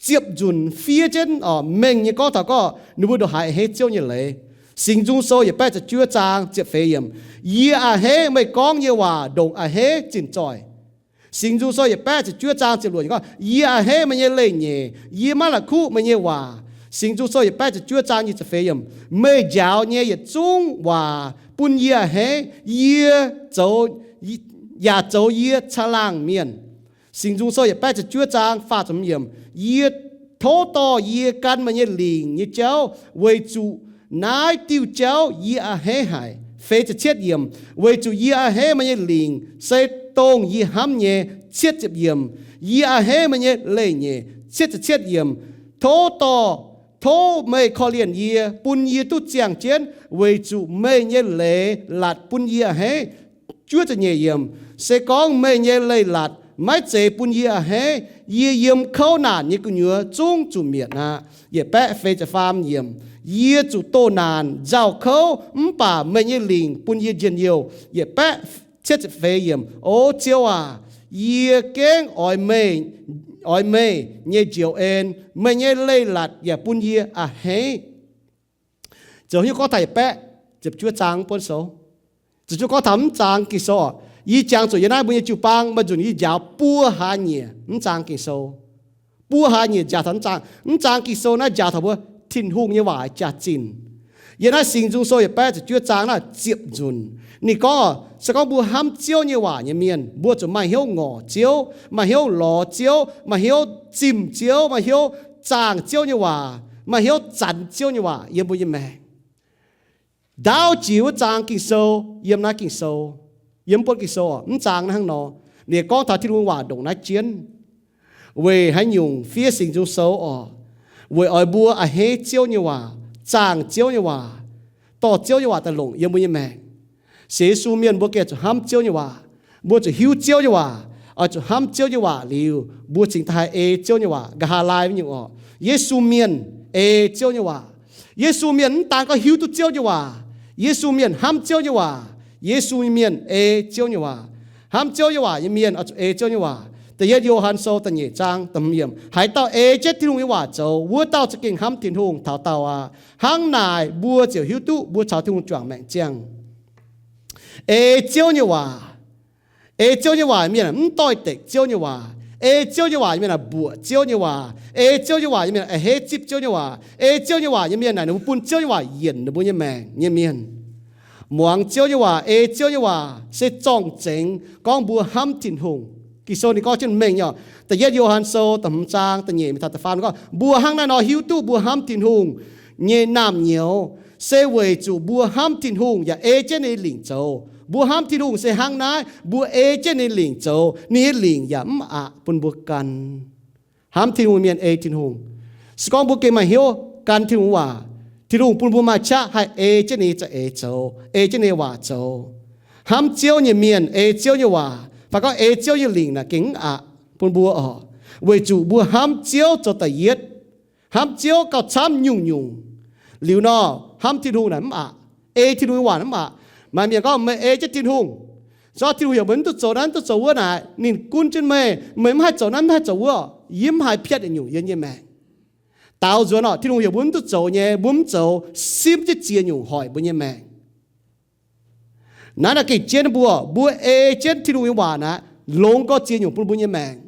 ziepc nzunc fiev jienv orqc, mengh nyei gorngv taux gorngv ninh mbuo ndongc haaix a'hneiv Ziouv nyei leiz. Singx Nzung Sou yietc baeqv ziepc juov zaang ziepc feix yiemc, yie a'hneiv meih gorngv nyei waac ndongc a'hneiv zinh zoih. Singx Nzung Sou yietc baeqv ziepc juov zaang ziepc luoqc gorngv, yie a'hneiv meih nyei leiz-nyeic, yie maiv la'kuqv meih nyei waac. Singx Nzung Sou yietc baeqv ziepc juov zaang nyic ziepc feix yiemc, meih njaaux nyei yietc zungv waac bun yie a'hneiv, yie zoux, yaac zoux yie caangh laangh mienh. Singx Nzung Sou yietc baeqv ziepc juov zaang faah ziepc hmz yiemc, yie tov dorh yie gan meih nyei lingc nyei jauv, weic zuqc naaiv diuh jauv yie a'hneiv haic. Feix ziepc cietv yiemc, weic zuqc yie a'hneiv meih nyei lingc se dongh yie hnamv nyei. Cietv ziepc yiemc, yie a'hneiv meih nyei leiz-nyeic. Cietv ziepc cietv yiemc, tov dorh, tov meih korv-lienh yie, bun yie duqv ziangh jienv, weic zuqc meih nyei leiz-latc bun yie a'hneiv. Juov ziepc nyeic yiemc, se gorngv meih nyei leiz-latc maiv zeiz bun yie a'hneiv, yie yiem kouv naanc nyei gu'nyuoz zungv zuqc mietc aqv. Yietc baeqv feix ziepc faam yiemc, yie zuqc doh naanc nzauh kouv, mv baac meih nyei lingc bun yie njien-youh. Yietc baeqv cietv ziepc feix yiemc, O Ziouv aac, yie gengh oix meih, oix meih nyei njoux en, meih nyei leiz-latc yaac bun yie a'hneiv. Ziouc hiuv gorngv taux yietc baeqv ziepc juov zaang buonv sou. Ziouc gorngv taux mv zaang Ging-Sou orqc, yie jangx zuqc yiem naaiv mbuo nyei jiu-baang maaih nzunc yie njaaux buo hlaax nyieqc mv zaang Ging-Sou. Buo hlaax nyieqc njaaux taux mv zaang, mv zaang Ging-Sou naaiv njaaux taux mbuo Tin-Hungh nyei waac jaax-zinh. Yiem naaiv Singx Nzung Sou yietc baeqv ziepc juov zaang naaiv ziepc nzunc, ninh gorngv orqc, se gorngv mbuo hnamv Ziouv nyei waac nyei mienh, mbuo zuqc maaih hnyouv ngorc Ziouv, maaih hnyouv lorz Ziouv, maaih hnyouv zimh Ziouv, maaih hnyouv zaangh Ziouv nyei waac, maaih hnyouv zanx Ziouv nyei waac yiem mbuo nyei maengc. Ndaauv jiex wuov zaang Ging-Sou, yiem naaiv Ging-Sou, yiem buonv Ging-Sou orqc, mv zaang naaiv hnangv nor, ninh gorngv taux Tin-Hungh waac ndongc naaiv jienv. Weic haaix nyungc fiev Singx Nzung Sou orqc? Weic oix mbuo a'hneiv Ziouv nyei waac, zaangh Ziouv nyei waac, dorh Ziouv nyei waac daaih longc yiem mbuo nyei maengc. Sienx Yesu mienh mbuo gengh zuqc hnamv Ziouv nyei waac. Mbuo zuqc hiuv Ziouv nyei waac, oix zuqc hnamv Ziouv nyei waac liuz, mbuo cingx daaih haih ei Ziouv nyei waac. Nqa'haav laai nyungc orqc, Yesu mienh ei Ziouv nyei waac. Yesu mienh mv daan gorngv hiuv duqv Ziouv nyei waac, Yesu mienh hnamv Ziouv nyei waac. Yesu mienh ei Ziouv nyei waac. Hnamv Ziouv nyei waac nyei mienh oix zuqc ei Ziouv nyei waac. Da'yietv Yo^han Sou da'nyeic zaang da'hmz yiemc, haaix dauh ei jienv Tin-Hungh nyei waac zoux, wuov dauh za'gengh hnamv Tin-Hungh taux daauh aqv. Hnangv naaic mbuo ziouc hiuv duqv mbuo caux Tin-Hungh juangc maengc ziangh. Ei Ziouv nyei waac. Ei Ziouv nyei waac mienh mv doix-dekc Ziouv nyei waac. Ei Ziouv nyei waac mienh naaic mbuoqc Ziouv nyei waac. Ei Ziouv nyei waac mienh naaic a'hneiv zipv Ziouv nyei waac. Ei Ziouv nyei waac nyei mienh naaic ninh mbuo bun Ziouv nyei waac yienc ninh mbuo nyei maengc nyei mienh. Muangx Ziouv nyei waac, ei Ziouv nyei waac se zorng-zengx gorngv mbuo hnamv Tin-Hungh. Ging-Sou ninh gorngv jienv mengh nyei oc. Da'yietv Yo^han Sou da'hmz zaang da'nyeic mingh taux da'faam ninh gorngv, mbuo hnangv naaiv nor hiuv duqv mbuo hnamv Tin-Hungh nyei naamh nyouz, se weic zuqc mbuo hnamv Tin-Hungh yaac ei jienv ninh nyei lingc zoux. Mbuo hnamv Tin-Hungh se hnangv naaiv, mbuo ei jienv ninh nyei lingc zoux, ninh nyei lingc yaac mv aqc bun mbuo gan. Hnamv Tin-Hungh mienh ei Tin-Hungh. Se gorngv mbuo gengh maaih hnyouv gan Tin-Hungh waac, Tin-Hungh bun mbuo maaih qaqv haih ei jienv ninh nyei za'eix zoux, ei jienv ninh nyei waac zoux. Hnamv Ziouv nyei mienh ei Ziouv nyei waac, fai gorngv ei Ziouv nyei lingc naaic gengh mv aqc bun mbuo oc, weic zuqc mbuo hnamv Ziouv zoux da'yietv. Hnamv Ziouv gauh camv nyungc-nyungc. Liuz nor, hnamv Tin-Hungh naaic mv aqc. Ei Tin-Hungh nyei waac naaic mv aqc. Maaih mienh gorngv, meih ei jienv Tin-Hungh, se gorngv Tin-Hungh heuc meih mv duqv zoux naaiv, mv duqv zoux wuov naaic, ninh gunv jienv meih, meih mv haih zoux naaiv, mv haih zoux wuov. Yie mv haiz piatv yietc nyungc yiem yie nyei maengc. Daaux nzuonx oc, Tin-Hungh heuc mbuo mv duqv zoux nyei, mbuo mv zoux, simv jienv ziex nyungc hoic mbuo nyei maengc. Naaiv naaic gengh jienv mbuo, mbuo ei jienv Tin-Hungh nyei waac naaic, longx gorx ziex nyungc bun mbuo nyei maengc.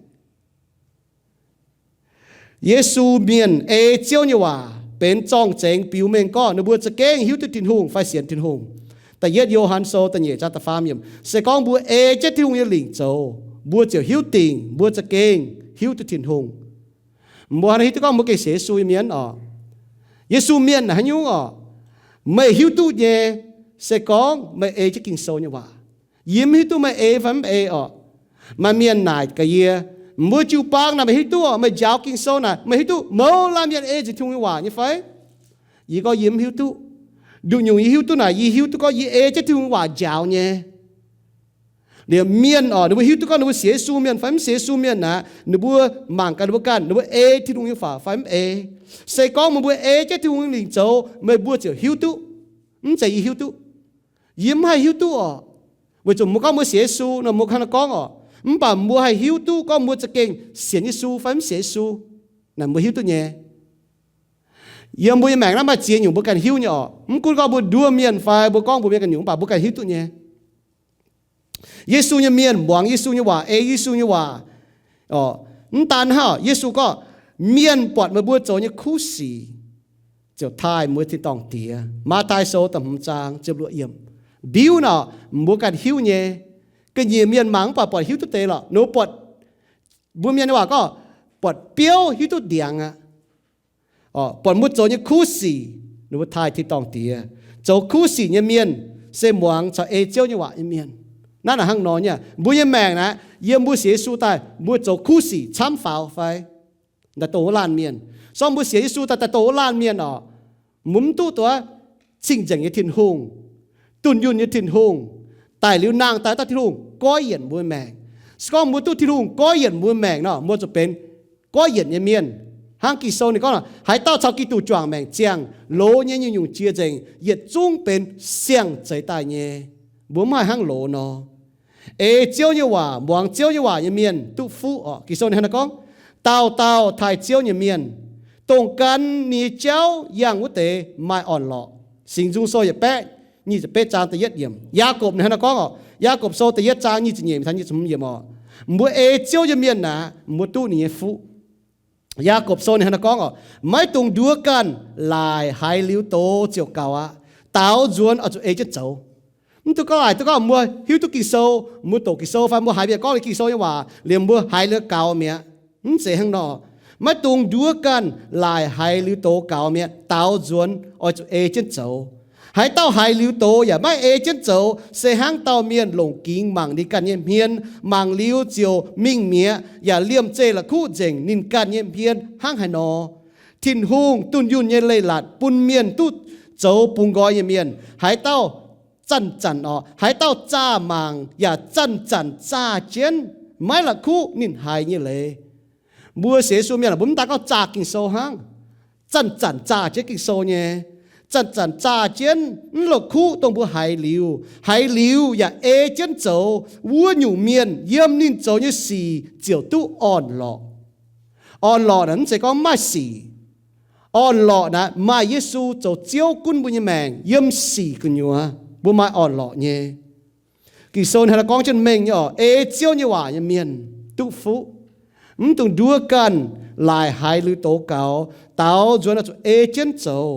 Yesu mienh ei Ziouv nyei waac benx zorng-zengx biux mengh gorngv ninh mbuo za'gengh hiuv duqv Tin-Hungh fai sienx Tin-Hungh. Da'yietv Yo^han Sou da'nyeic zaang da'faam yiemc, se gorngv mbuo ei jienv Tin-Hungh nyei lingc zoux, mbuo ziouc hiuv dingc mbuo za'gengh hiuv duqv Tin-Hungh. Mbuo hnangv naaiv hiuv duqv gorngv mbuo gengh sienx Yesu nyei mienh oc. Yesu mienh naaic haaix nyungc oc? Meih hiuv duqv nyei, se gorngv meih ei jienv Ging-Sou nyei waac. Yie mv hiuv duqv meih ei fai mv ei oc. Maaih mienh naaic gaax yie, mbuo jiu-baang naaic meih hiuv duqv oc, meih njaaux Ging-Sou naaic meih hiuv duqv mouz laanh mienh ei nzengc Tin-Hungh nyei waac nyei fai? Yie gorngv yie mv hiuv duqv. Nduqc nyungc yie hiuv duqv naaic, yie hiuv duqv gorngv yie ei jienv Tin-Hungh nyei waac njaaux nyei. Liemh mienh oc, ninh mbuo hiuv duqv gorngv ninh mbuo sienx Yesu mienh fai mv sienx Yesu mienh naaic, ninh mbuo mangc gaax ninh mbuo ganh, ninh mbuo ei Tin-Hungh nyei waac fai mv ei. Se gorngv meih mbuo ei jienv Tin-Hungh nyei lingc zoux, meih mbuo ziouc hiuv duqv. Mv zeiz yie hiuv duqv. Yie mv haih hiuv duqv oc. Weic zuqc mbuo gorngv mbuo sienx Yesu nor, mbuo hnangv naaiv gorngv oc, mv baac mbuo haih hiuv duqv gorngv mbuo za'gengh sienx Yesu fai mv sienx Yesu. Naaic mbuo hiuv duqv nyei. Yiem mbuo nyei maengc naaiv maaih ziex nyungc mbuo ganh hiuv nyei oc. Mv gunv gorngv mbuo nduov mienh fai mbuo gorngv mbuox mienh ganh nyungc, mv baac mbuo ganh hiuv duqv nyei. Yesu nyei mienh muangx Yesu nyei waac, ei Yesu nyei waac. Mv daan hnangv, Yesu gorngv, mienh buatc meih mbuo zoux nyei kuv sic ziouc taaih mbuo tin-dorngh Diex. Matv^taai Sou da'hmz zaang ziepc luoqc yiemc. Ndiuv naaic mbuo ganh hiuv nyei. Ga'nyiec mienh mangc mv baac buatc hiuv duqv deix lorqc. Ninh mbuo buatc, mbuo mienh nyei waac gorngv, buatc biouv hiuv duqv ndiangx aqv. Buatc mbuo zoux nyei kuv sic, ninh mbuo taaih tin-dorngh Diex. Zoux kuv sic nyei mienh se muangx caux ei Ziouv nyei waac nyei mienh. Naaiv naaic hnangv nor nyei. Mbuo nyei maengc naaiv, yiem mbuo sienx Yesu daaih, mbuo zoux kuv sic camv faaux fai? Daaih dongh wuov laanh mienh. Sorng mbuo sienx Yesu daaih, daaih dongh wuov laanh mienh oc, mbuo mv duqv duqv cing-nzengc nyei Tin-Hungh, dunh yunh nyei Tin-Hungh, daic liuz nangh daaih dauh Tin-Hungh goiv yienc mbuo maengc. Se gorngv mbuo duqv Tin-Hungh goiv yienc mbuo maengc nor, mbuo zuqc benx goiv yienc nyei mienh. Hnangv Ging-Sou ninh gorngv, haaix dauh caux Giduc juangc maengc ziangh, loz nyei nyungc-nyungc jiex nzengc, yietc zungv benx siang-zeix daaih nyei. Mbuo mv haih hnangv loz nor. Ei Ziouv nyei waac, muangx Ziouv nyei waac nyei mienh duqv fuqv oc. Ging-Sou ninh hnangv naaiv gorngv, dauh dauh taaih Ziouv nyei mienh, dongh gan ninh nyei jauv yangh wuov deix maaih orn-lorqc. Singx Nzung Sou yietc baeqv nyic ziepc betv zaang da'yietv yiemc. Yaagorpc ninh hnangv naaiv gorngv oc. Yaagorpc Sou da'yietv zaang nyic ziepc nyeic mingh taux nyic ziepc hmz yiemc oc. Mbuo ei Ziouv nyei mienh naaic, mbuo duqv ninh nyei fuqv. Yaagorpc Sou ninh hnangv naaiv gorngv oc, maiv dungx nduov ganh, laaic haiz liuz doz ziouc gaux aqv. Daaux nzuonx oix zuqc ei jienv zoux. Mv duqv gorngv, aac, duqv gorngv mbuo hiuv duqv Ging-Sou, mbuo doqc Ging-Sou fai mbuo haiz mienh gorngv Ging-Sou nyei waac liuz mbuo haiz liuz gaux mi'aqv. Mv zeiz hnangv nor. Maiv dungx nduov ganh, laaic haiz liuz doz gaux mi'aqv. Daaux nzuonx oix zuqc ei jienv zoux. Haaix dauh haiz liuz doz yaac maiv ei jienv zoux, se hnangv dauh mienh longc gingx mangc ninh ganh nyei hmien, mangc liuz ziouc mingh mi'aqv, yaac liemh zeih la'kuqv nzengc ninh ganh nyei hmien hnangv haaix nor. Tin-Hungh dunh yunh nyei leiz-latc bun mienh duqv zoux bungx nqoi nyei mienh. Haaix dauh zanc-zanc oc, haaix dauh zaah mangc yaac zanc-zanc zaah jienv, maiv la'kuqv ninh haiz nyei leiz. Mbuo sienx Yesu mienh, mbuo mv daan gorngv zaah Ging-Sou hnangv. Zanc-zanc zaah jienv Ging-Sou nyei. Zanc-zanc zaah jienv mv la'kuqv dongh mbuo haiz liuz. Haiz liuz yaac ei jienv zoux. Wuov nyungc mienh yiem ninh zoux nyei sic ziouc duqv orn-lorqc. Orn-lorqc naaic mv zeiz gorngv mv maaih sic. Orn-lorqc naaic maaih Yesu zoux Ziouv gunv mbuo nyei maengc yiem sic gu'nyuoz, mbuo maaih orn-lorqc nyei. Ging-Sou ninh hnangv naaiv gorngv jienv mengh nyei oc, ei Ziouv nyei waac nyei mienh duqv fuqv. Mv dungx nduov ganh, laaic haiz liuz doz gaux, daaux nzuonx oix zuqc ei jienv zoux.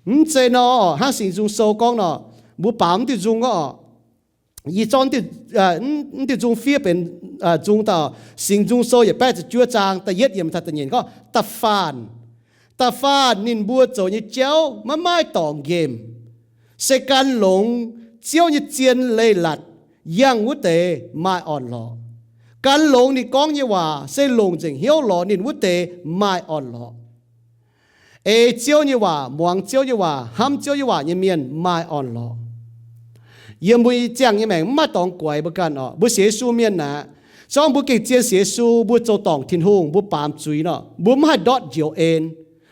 Mv zeiz nor, hnangv Singx Nzung Sou gorngv nor, mbuo baaux mv diuh nzung gorngv oc, Yie zorqv diuh nzung fiev benx nzung dauh Singx Nzung Sou yietc baeqv ziepc juov zaang da'yietv yiemc taux da'nyeic gorngv, da'faanh, da'faanh ninh mbuo zoux nyei jauv maiv maaih dorngx nqemh. Se gan longx Ziouv nyei zien leiz-latc yangh wuov deix maaih orn-lorqc. Gan longx ninh gorngv nyei waac se longc nzengc hnyouv lorz ninh wuov deix maaih orn-lorqc. Ei Ziouv nyei waac, muangx Ziouv nyei waac, hnamv Ziouv nyei waac nyei mienh maaih orn-lorqc. Yiem mbuo ziangh nyei maengc mv maaih dorngx guaix mbuo ganh oc. Mbuo sienx Yesu mienh aqv, se gorngv mbuo gengh zien sienx Yesu, mbuo zoux dorngc Tin-Hungh, mbuo baamz zuiz nor, mbuo mv haih ndortv njoux en,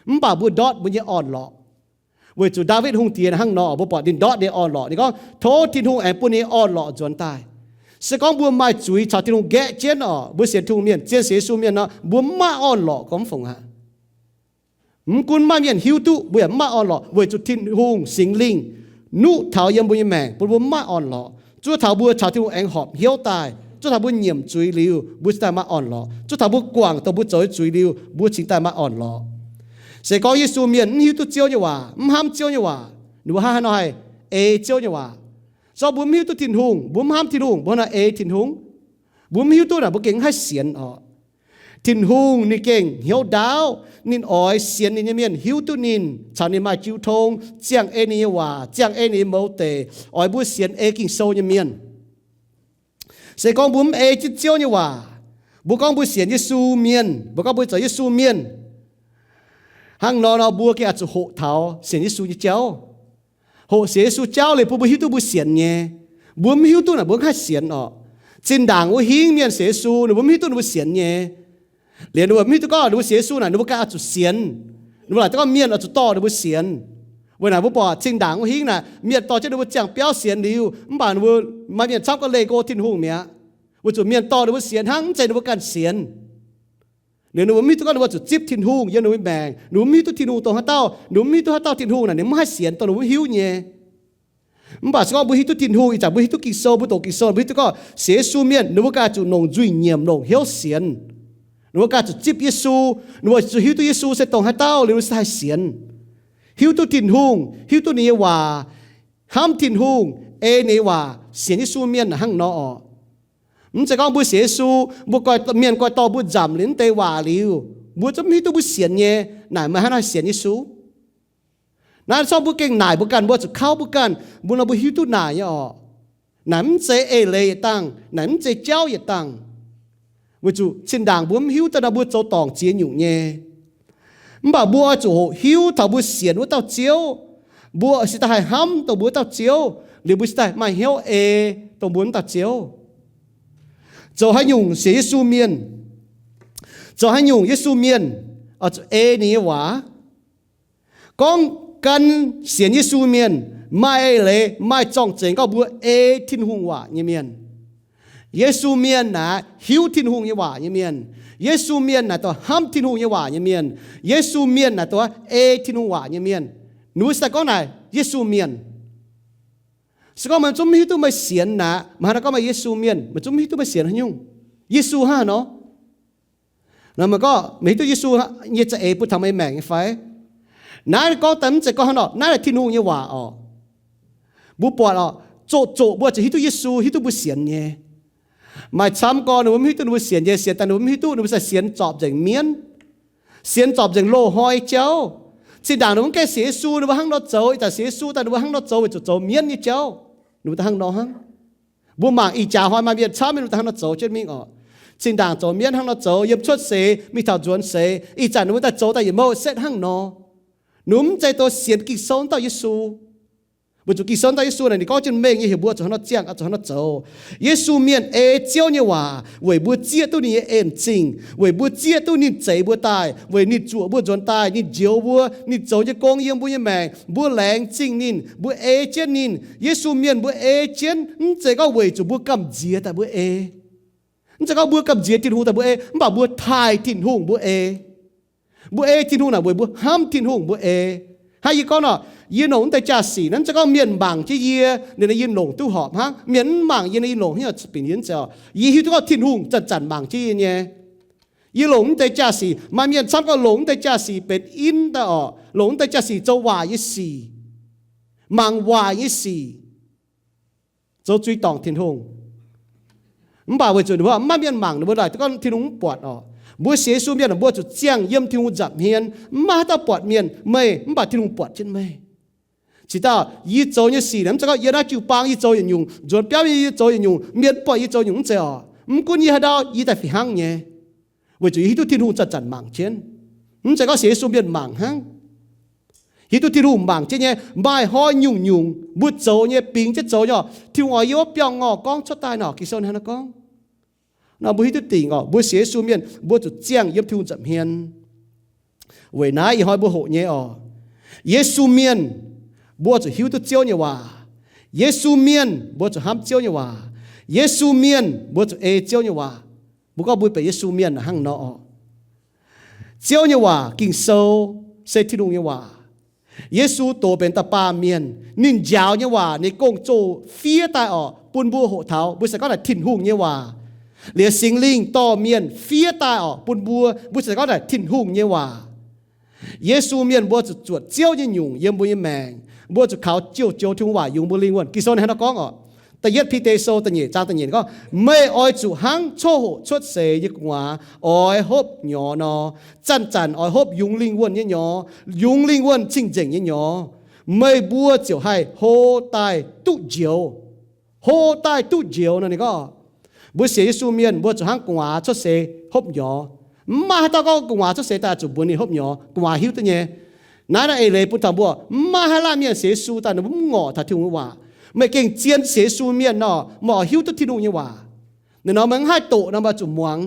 mv baac mbuo ndortv mbuo nyei orn-lorqc. Weic zuqc Ndaawitv Hungh diex hnangv nor, mbuo buatc ninh ndortv ninh nyei orn-lorqc. Ninh gorngv, tov Tin-Hungh aengx bun ninh nyei orn-lorqc nzuonx daaih. Se gorngv mbuo maaih zuiz caux Tin-Hungh nqaeqv jienv oc, mbuo sienx Tin-Hungh mienh, zien sienx Yesu mienh nor, mbuo mv maaih orn-lorqc gormx fungc aqv. Mv gunv maaih mienh hiuv duqv, mbuo yaac mv maaih orn-lorqc, weic zuqc Tin-Hungh Singx Lingh nuqv taux yiem mbuo nyei maengc bun mbuo mv maaih orn-lorqc. Zuov taux mbuo caux Tin-Hungh aengx horpc hnyouv daaih, zuov taux mbuo nyiemc zuiz liuz, mbuo cingx daaih maaih orn-lorqc. Zuov taux mbuo guangc dongh mbuo zoux nyei zuiz liuz, mbuo cingx daaih maaih orn-lorqc. Se gorngv Yesu mienh mv hiuv duqv Ziouv nyei waac, mv hnamv Ziouv nyei waac, ninh mbuo hnangv haaix nor haih ei Ziouv nyei waac? Se gorngv mbuo mv hiuv duqv Tin-Hungh, mbuo mv hnamv Tin-Hungh, mbuo hnangv haaix nor ei Tin-Hungh? Mbuo mv hiuv duqv naaic, mbuo gengh mv haih sienx oc. Tin-Hungh ninh gengh hnyouv ndaauv, ninh oix sienx ninh nyei mienh hiuv duqv ninh, caux ninh maaih jiu tong, ziangh ei ninh nyei waac, ziangh ei ninh nyei mouz deic, oix mbuo sienx ei Ging-Sou nyei mienh. Se gorngv mbuo mv ei jienv Ziouv nyei waac, mbuo gorngv mbuo sienx Yesu mienh, mbuo gorngv mbuo zoux Yesu mienh, hnangv nor nor mbuo gengh oix zuqc hoqc taux sienx Yesu nyei jauv. Hoqc sienx Yesu jauv liuz bun mbuo hiuv duqv mbuo sienx nyei. Mbuo mv hiuv duqv naaic mbuo mv haih sienx oc. Zinh ndaangc wuov hingv mienh sienx Yesu, ninh mbuo mv hiuv duqv ninh mbuo sienx nyei. Liuz ninh mbuo mv hiuv duqv gorngv ninh mbuo sienx Yesu naaic ninh mbuo ganh oix zuqc sienx. Ninh mbuo laaic duqv gorngv mienh oix zuqc dorh ninh mbuo sienx. Weic naaic mbuo buatc zinh ndaangc wuov hingv naaic mienh dorh jienv ninh mbuo ziangh biauv sienx liuz, mv baac ninh mbuo maaih mienh camv gorngv leih go Tin-Hungh mi'aqv. Weic zuqc mienh dorh ninh mbuo sienx hnangv, mv zeiz ninh mbuo ganh sienx. Liuz ninh mbuo mv hiuv duqv gorngv ninh mbuo zuqc zipv Tin-Hungh yiem ninh mbuo maengc. Ninh mbuo mv hiuv duqv Tin-Hungh dongh haaix dauh, ninh mbuo mv hiuv duqv haaix dauh Tin-Hungh naaic ninh mv haih sienx dongh ninh mbuo mv hiuv nyei. Mv baac se gorngv mbuo hiuv duqv Tin-Hungh, ih zanc mbuo hiuv duqv Ging-Sou, mbuo doqc Ging-Sou, mbuo hiuv duqv gorngv sienx Yesu mienh ninh mbuo ganh zuqc longc nzuih nyiemc longc hnyouv sienx. Ninh mbuo ganh zuqc zipv Yesu, ninh mbuo zuqc hiuv duqv Yesu se dongh haaix dauh liuz ninh mbuo cingx haih sienx. Hiuv duqv Tin-Hungh, hiuv duqv ninh nyei waac, hnamv Tin-Hungh, ei ninh nyei waac, sienx Yesu mienh hnangv nor oc. Mv zeiz gorngv mbuo sienx Yesu, mbuo goiv, mienh goiv dorh mbuo nzamc liuz mv deix waac liuz, mbuo zungv mv hiuv duqv mbuo sienx nyei. Naaic meih hnangv haaix nor sienx Yesu? Naaiv se gorngv mbuo gengh naaic mbuo ganh, mbuo zuqc kauv mbuo ganh, mbuo nor mbuo hiuv duqv naaic nyei oc. Naaic mv zeiz eix leiz yietc dangh, naaic mv zeiz jauv yietc dangh. Weic zuqc zinh ndaangc mbuo mv hiuv daaih nor mbuo zoux dorngc ziex nyungc nyei. Mv baac mbuo oix zuqc hoqc hiuv taux mbuo sienx wuov dauh Ziouv, mbuo cingx daaih haih hnamv dongh mbuo wuov dauh Ziouv, liuz mbuo cingx daaih maaih hnyouv ei dongh mbuo wuov dauh Ziouv. Zoux haaix nyungc sienx Yesu mienh, zoux haaix nyungc Yesu mienh oix zuqc ei ninh nyei waac. Gorngv gan sienx Yesu mienh maaih eix leiz maaih zorng-zengx gorngv mbuo ei Tin-Hungh waac nyei mienh. Yesu mienh naaic hiuv Tin-Hungh nyei waac nyei mienh. Yesu mienh naaic dongh hnamv Tin-Hungh nyei waac nyei mienh. Yesu mienh naaic dongh ei Tin-Hungh waac nyei mienh. Ninh mbuo cingx daaih gorngv naaic Yesu mienh. Se gorngv meih zungv mv hiuv duqv meih sienx naaic, meih hnangv naaiv gorngv meih Yesu mienh, meih zungv mv hiuv duqv meih sienx haaix nyungc. Yesu hnangv haaix nor? Nor meih gorngv meih hiuv duqv Yesu nyei za'eix bun taux meih maengc nyei fai? Naaiv gorngv daaih mv zeiz gorngv hnangv nor, naaiv Tin-Hungh nyei waac oc. Mbuo buatc oc, zoqc zoqc mbuo zuqc hiuv duqv Yesu, hiuv duqv mbuo sienx nyei. Maaih camv gorngv ninh mbuo mv hiuv duqv ninh mbuo sienx nyei, sienx daaih ninh mbuo mv hiuv duqv, ninh mbuo cingx sienx zorpc nzengc mienv, sienx zorpc nzengc loz-hnoi jauv. Zinh ndaangc ninh mbuo mv gaengh sienx Yesu, ninh mbuo hnangv nor zoux. Ih zanc sienx Yesu daaih ninh mbuo hnangv nor zoux weic zuqc zoux mienv nyei jauv. Ninh mbuo daaih hnangv nor hnangv. Mbuo mangc ih jaax hnoi maaih mienh camv mienh daaih hnangv nor zoux jienv mingh oc. Zinh ndaangc zoux mienv hnangv nor zoux, yiem cuotv seix mingh taux nzuonx seix, ih zanc ninh mbuo daaih zoux daaih yietc mouc setv hnangv nor. Ninh mbuo mv zeiz dongh sienx Ging-Sou wuov dauh Yesu. Weic zuqc Ging-Sou wuov dauh Yesu naaic ninh gorngv jienv mengh nyei heuc mbuo zuqc hnangv nor ziangh, zuqc hnangv nor zoux. Yesu mienh ei Ziouv nyei waac weic mbuo zieqv duqv ninh nyei en zingh, weic mbuo zieqv duqv ninh zeix mbuo daaih, weic ninh zuoqc mbuo nzuonx daaih, ninh njoux mbuo, ninh zoux nyei gong yiem mbuo nyei maengc, mbuo laengz zingh ninh, mbuo ei jienv ninh. Yesu mienh mbuo ei jienv mv zeiz gorngv weic zuqc mbuo gamh nziex daaih mbuo ei. Mv zeiz gorngv mbuo gamh nziex Tin-Hungh daaih mbuo ei, mv baac mbuo taaih Tin-Hungh mbuo ei. Mbuo ei Tin-Hungh naaic weic mbuo hnamv Tin-Hungh mbuo ei. Hnangv yie gorngv nor, yie longc mv deix jaa-sic naaiv, mv zeiz gorngv mienh mangc jienv yie liuz nor yie longc duqv horpc hnangv. Mienh mv mangc yie nor yie longc hnangv, bingx yie nzengc. Yie hiuv duqv gorngv Tin-Hungh zanc-zanc mangc jienv yie nyei. Yie longc mv deix jaa-sic, maaih mienh camv gorngv longc mv deix jaa-sic benx in daaih oc, longc mv deix jaa-sic zoux waaic nyei sic, mangc waaic nyei sic. zoux zuiz dorngc Tin-Hungh. Mv baac weic zuqc ninh mbuo maiv maaih mienh mangc, ninh mbuo laaic duqv gorngv Tin-Hungh mv buatc oc. Mbuo sienx Yesu mienh mbuo zuqc ziangh yiem Tin-Hungh nza'hmien, mv maaih haaix dauh buatc mienh. Meih mv baac Tin-Hungh buatc jienv meih. Cingx daaih yie zoux nyei sic naaic, mv zeiz gorngv yie naaiv jiu-baang yie zoux yietc nyungc, nzuonx biauv yie zoux yietc nyungc, mienh mv buatc yie zoux nyungc, mv zeiz oc. Mv gunv yie haaix ndau, yie daaih fih hnangv nyei. Weic zuqc yie hiuv duqv Tin-Hungh zanc-zanc mangc jienv. Mv zeiz gorngv sienx Yesu mienh mangc hnangv. Hiuv duqv Tin-Hungh mangc jienv nyei, maaih hnoi nyungc-nyungc mbuo zoux nyei, bingx jienv zoux nyei oc, Tin-Hungh oix yiem wuov biauv-ngorh gorngv cuotv daaih nor, Ging-Sou hnangv naaiv gorngv. Nor mbuo hiuv duqv dingc oc, mbuo sienx Yesu mienh mbuo zuqc ziangh yiem Tin-Hungh nza'hmien. Weic naaiv ih hnoi mbuo hoqc nyei oc, Yesu mienh mbuo zuqc hiuv duqv Ziouv nyei waac. Yesu mienh mbuo zuqc hnamv Ziouv nyei waac. Yesu mienh mbuo zuqc ei Ziouv nyei waac. Mbuo gorngv mbuo benx Yesu mienh hnangv nor oc. Ziouv nyei waac, Ging-Sou, se Tin-Hungh nyei waac. Yesu doz benx da'baamh mienh, ninh njaaux nyei waac, ninh gong-zoh fiev daaih oc, bun mbuo hoqc taux mbuo se gorngv naaic Tin-Hungh nyei waac. Liuz Singx Lingh dorh mienh fiev daaih oc, bun mbuo, mbuo se gorngv naaic Tin-Hungh nyei waac. Yesu mienh mbuo zuqc zuotc Ziouv nyei nyungc yiem mbuo nyei maengc. Mbuo zuqc kaux joux-joux Tin-Hungh waac yungz mbuo lingh wuonh. Ging-Sou hnangv naaiv gorngv oc, da'yietv Bide Sou da'nyeic zaang da'nyeic gorngv, meih oix zuqc hnangv coqv hoqc cuotv seix nyei gu'nguaaz oix hopv nyorx nor, zanc-zanc oix hopv yungz lingh wuonh nyei nyorx, yungz lingh wuonh cing-nzengc nyei nyorx, meih mbuo ziouc haih hlo daaih duqv njoux. Hlo daaih duqv njoux nor ninh gorngv, mbuo sienx Yesu mienh mbuo zuqc hnangv gu'nguaaz cuotv seix hopv nyorx. Mv maaih haaix dauh gorngv gu'nguaaz cuotv seix daaih zuqc mbuox ninh hopv nyorx. Gu'nguaaz hiuv duqv nyei. Naaiv naaiv eix leiz bun taux mbuo, mv maaih haaix laanh mienh sienx Yesu daaih ninh mbuo mv ngorc taux Tin-Hungh nyei waac. Meih gengh zien sienx Yesu mienh nor, meih oix hiuv duqv Tin-Hungh nyei waac. Ninh nor meih mv haih doqc nor meih zuqc muangx.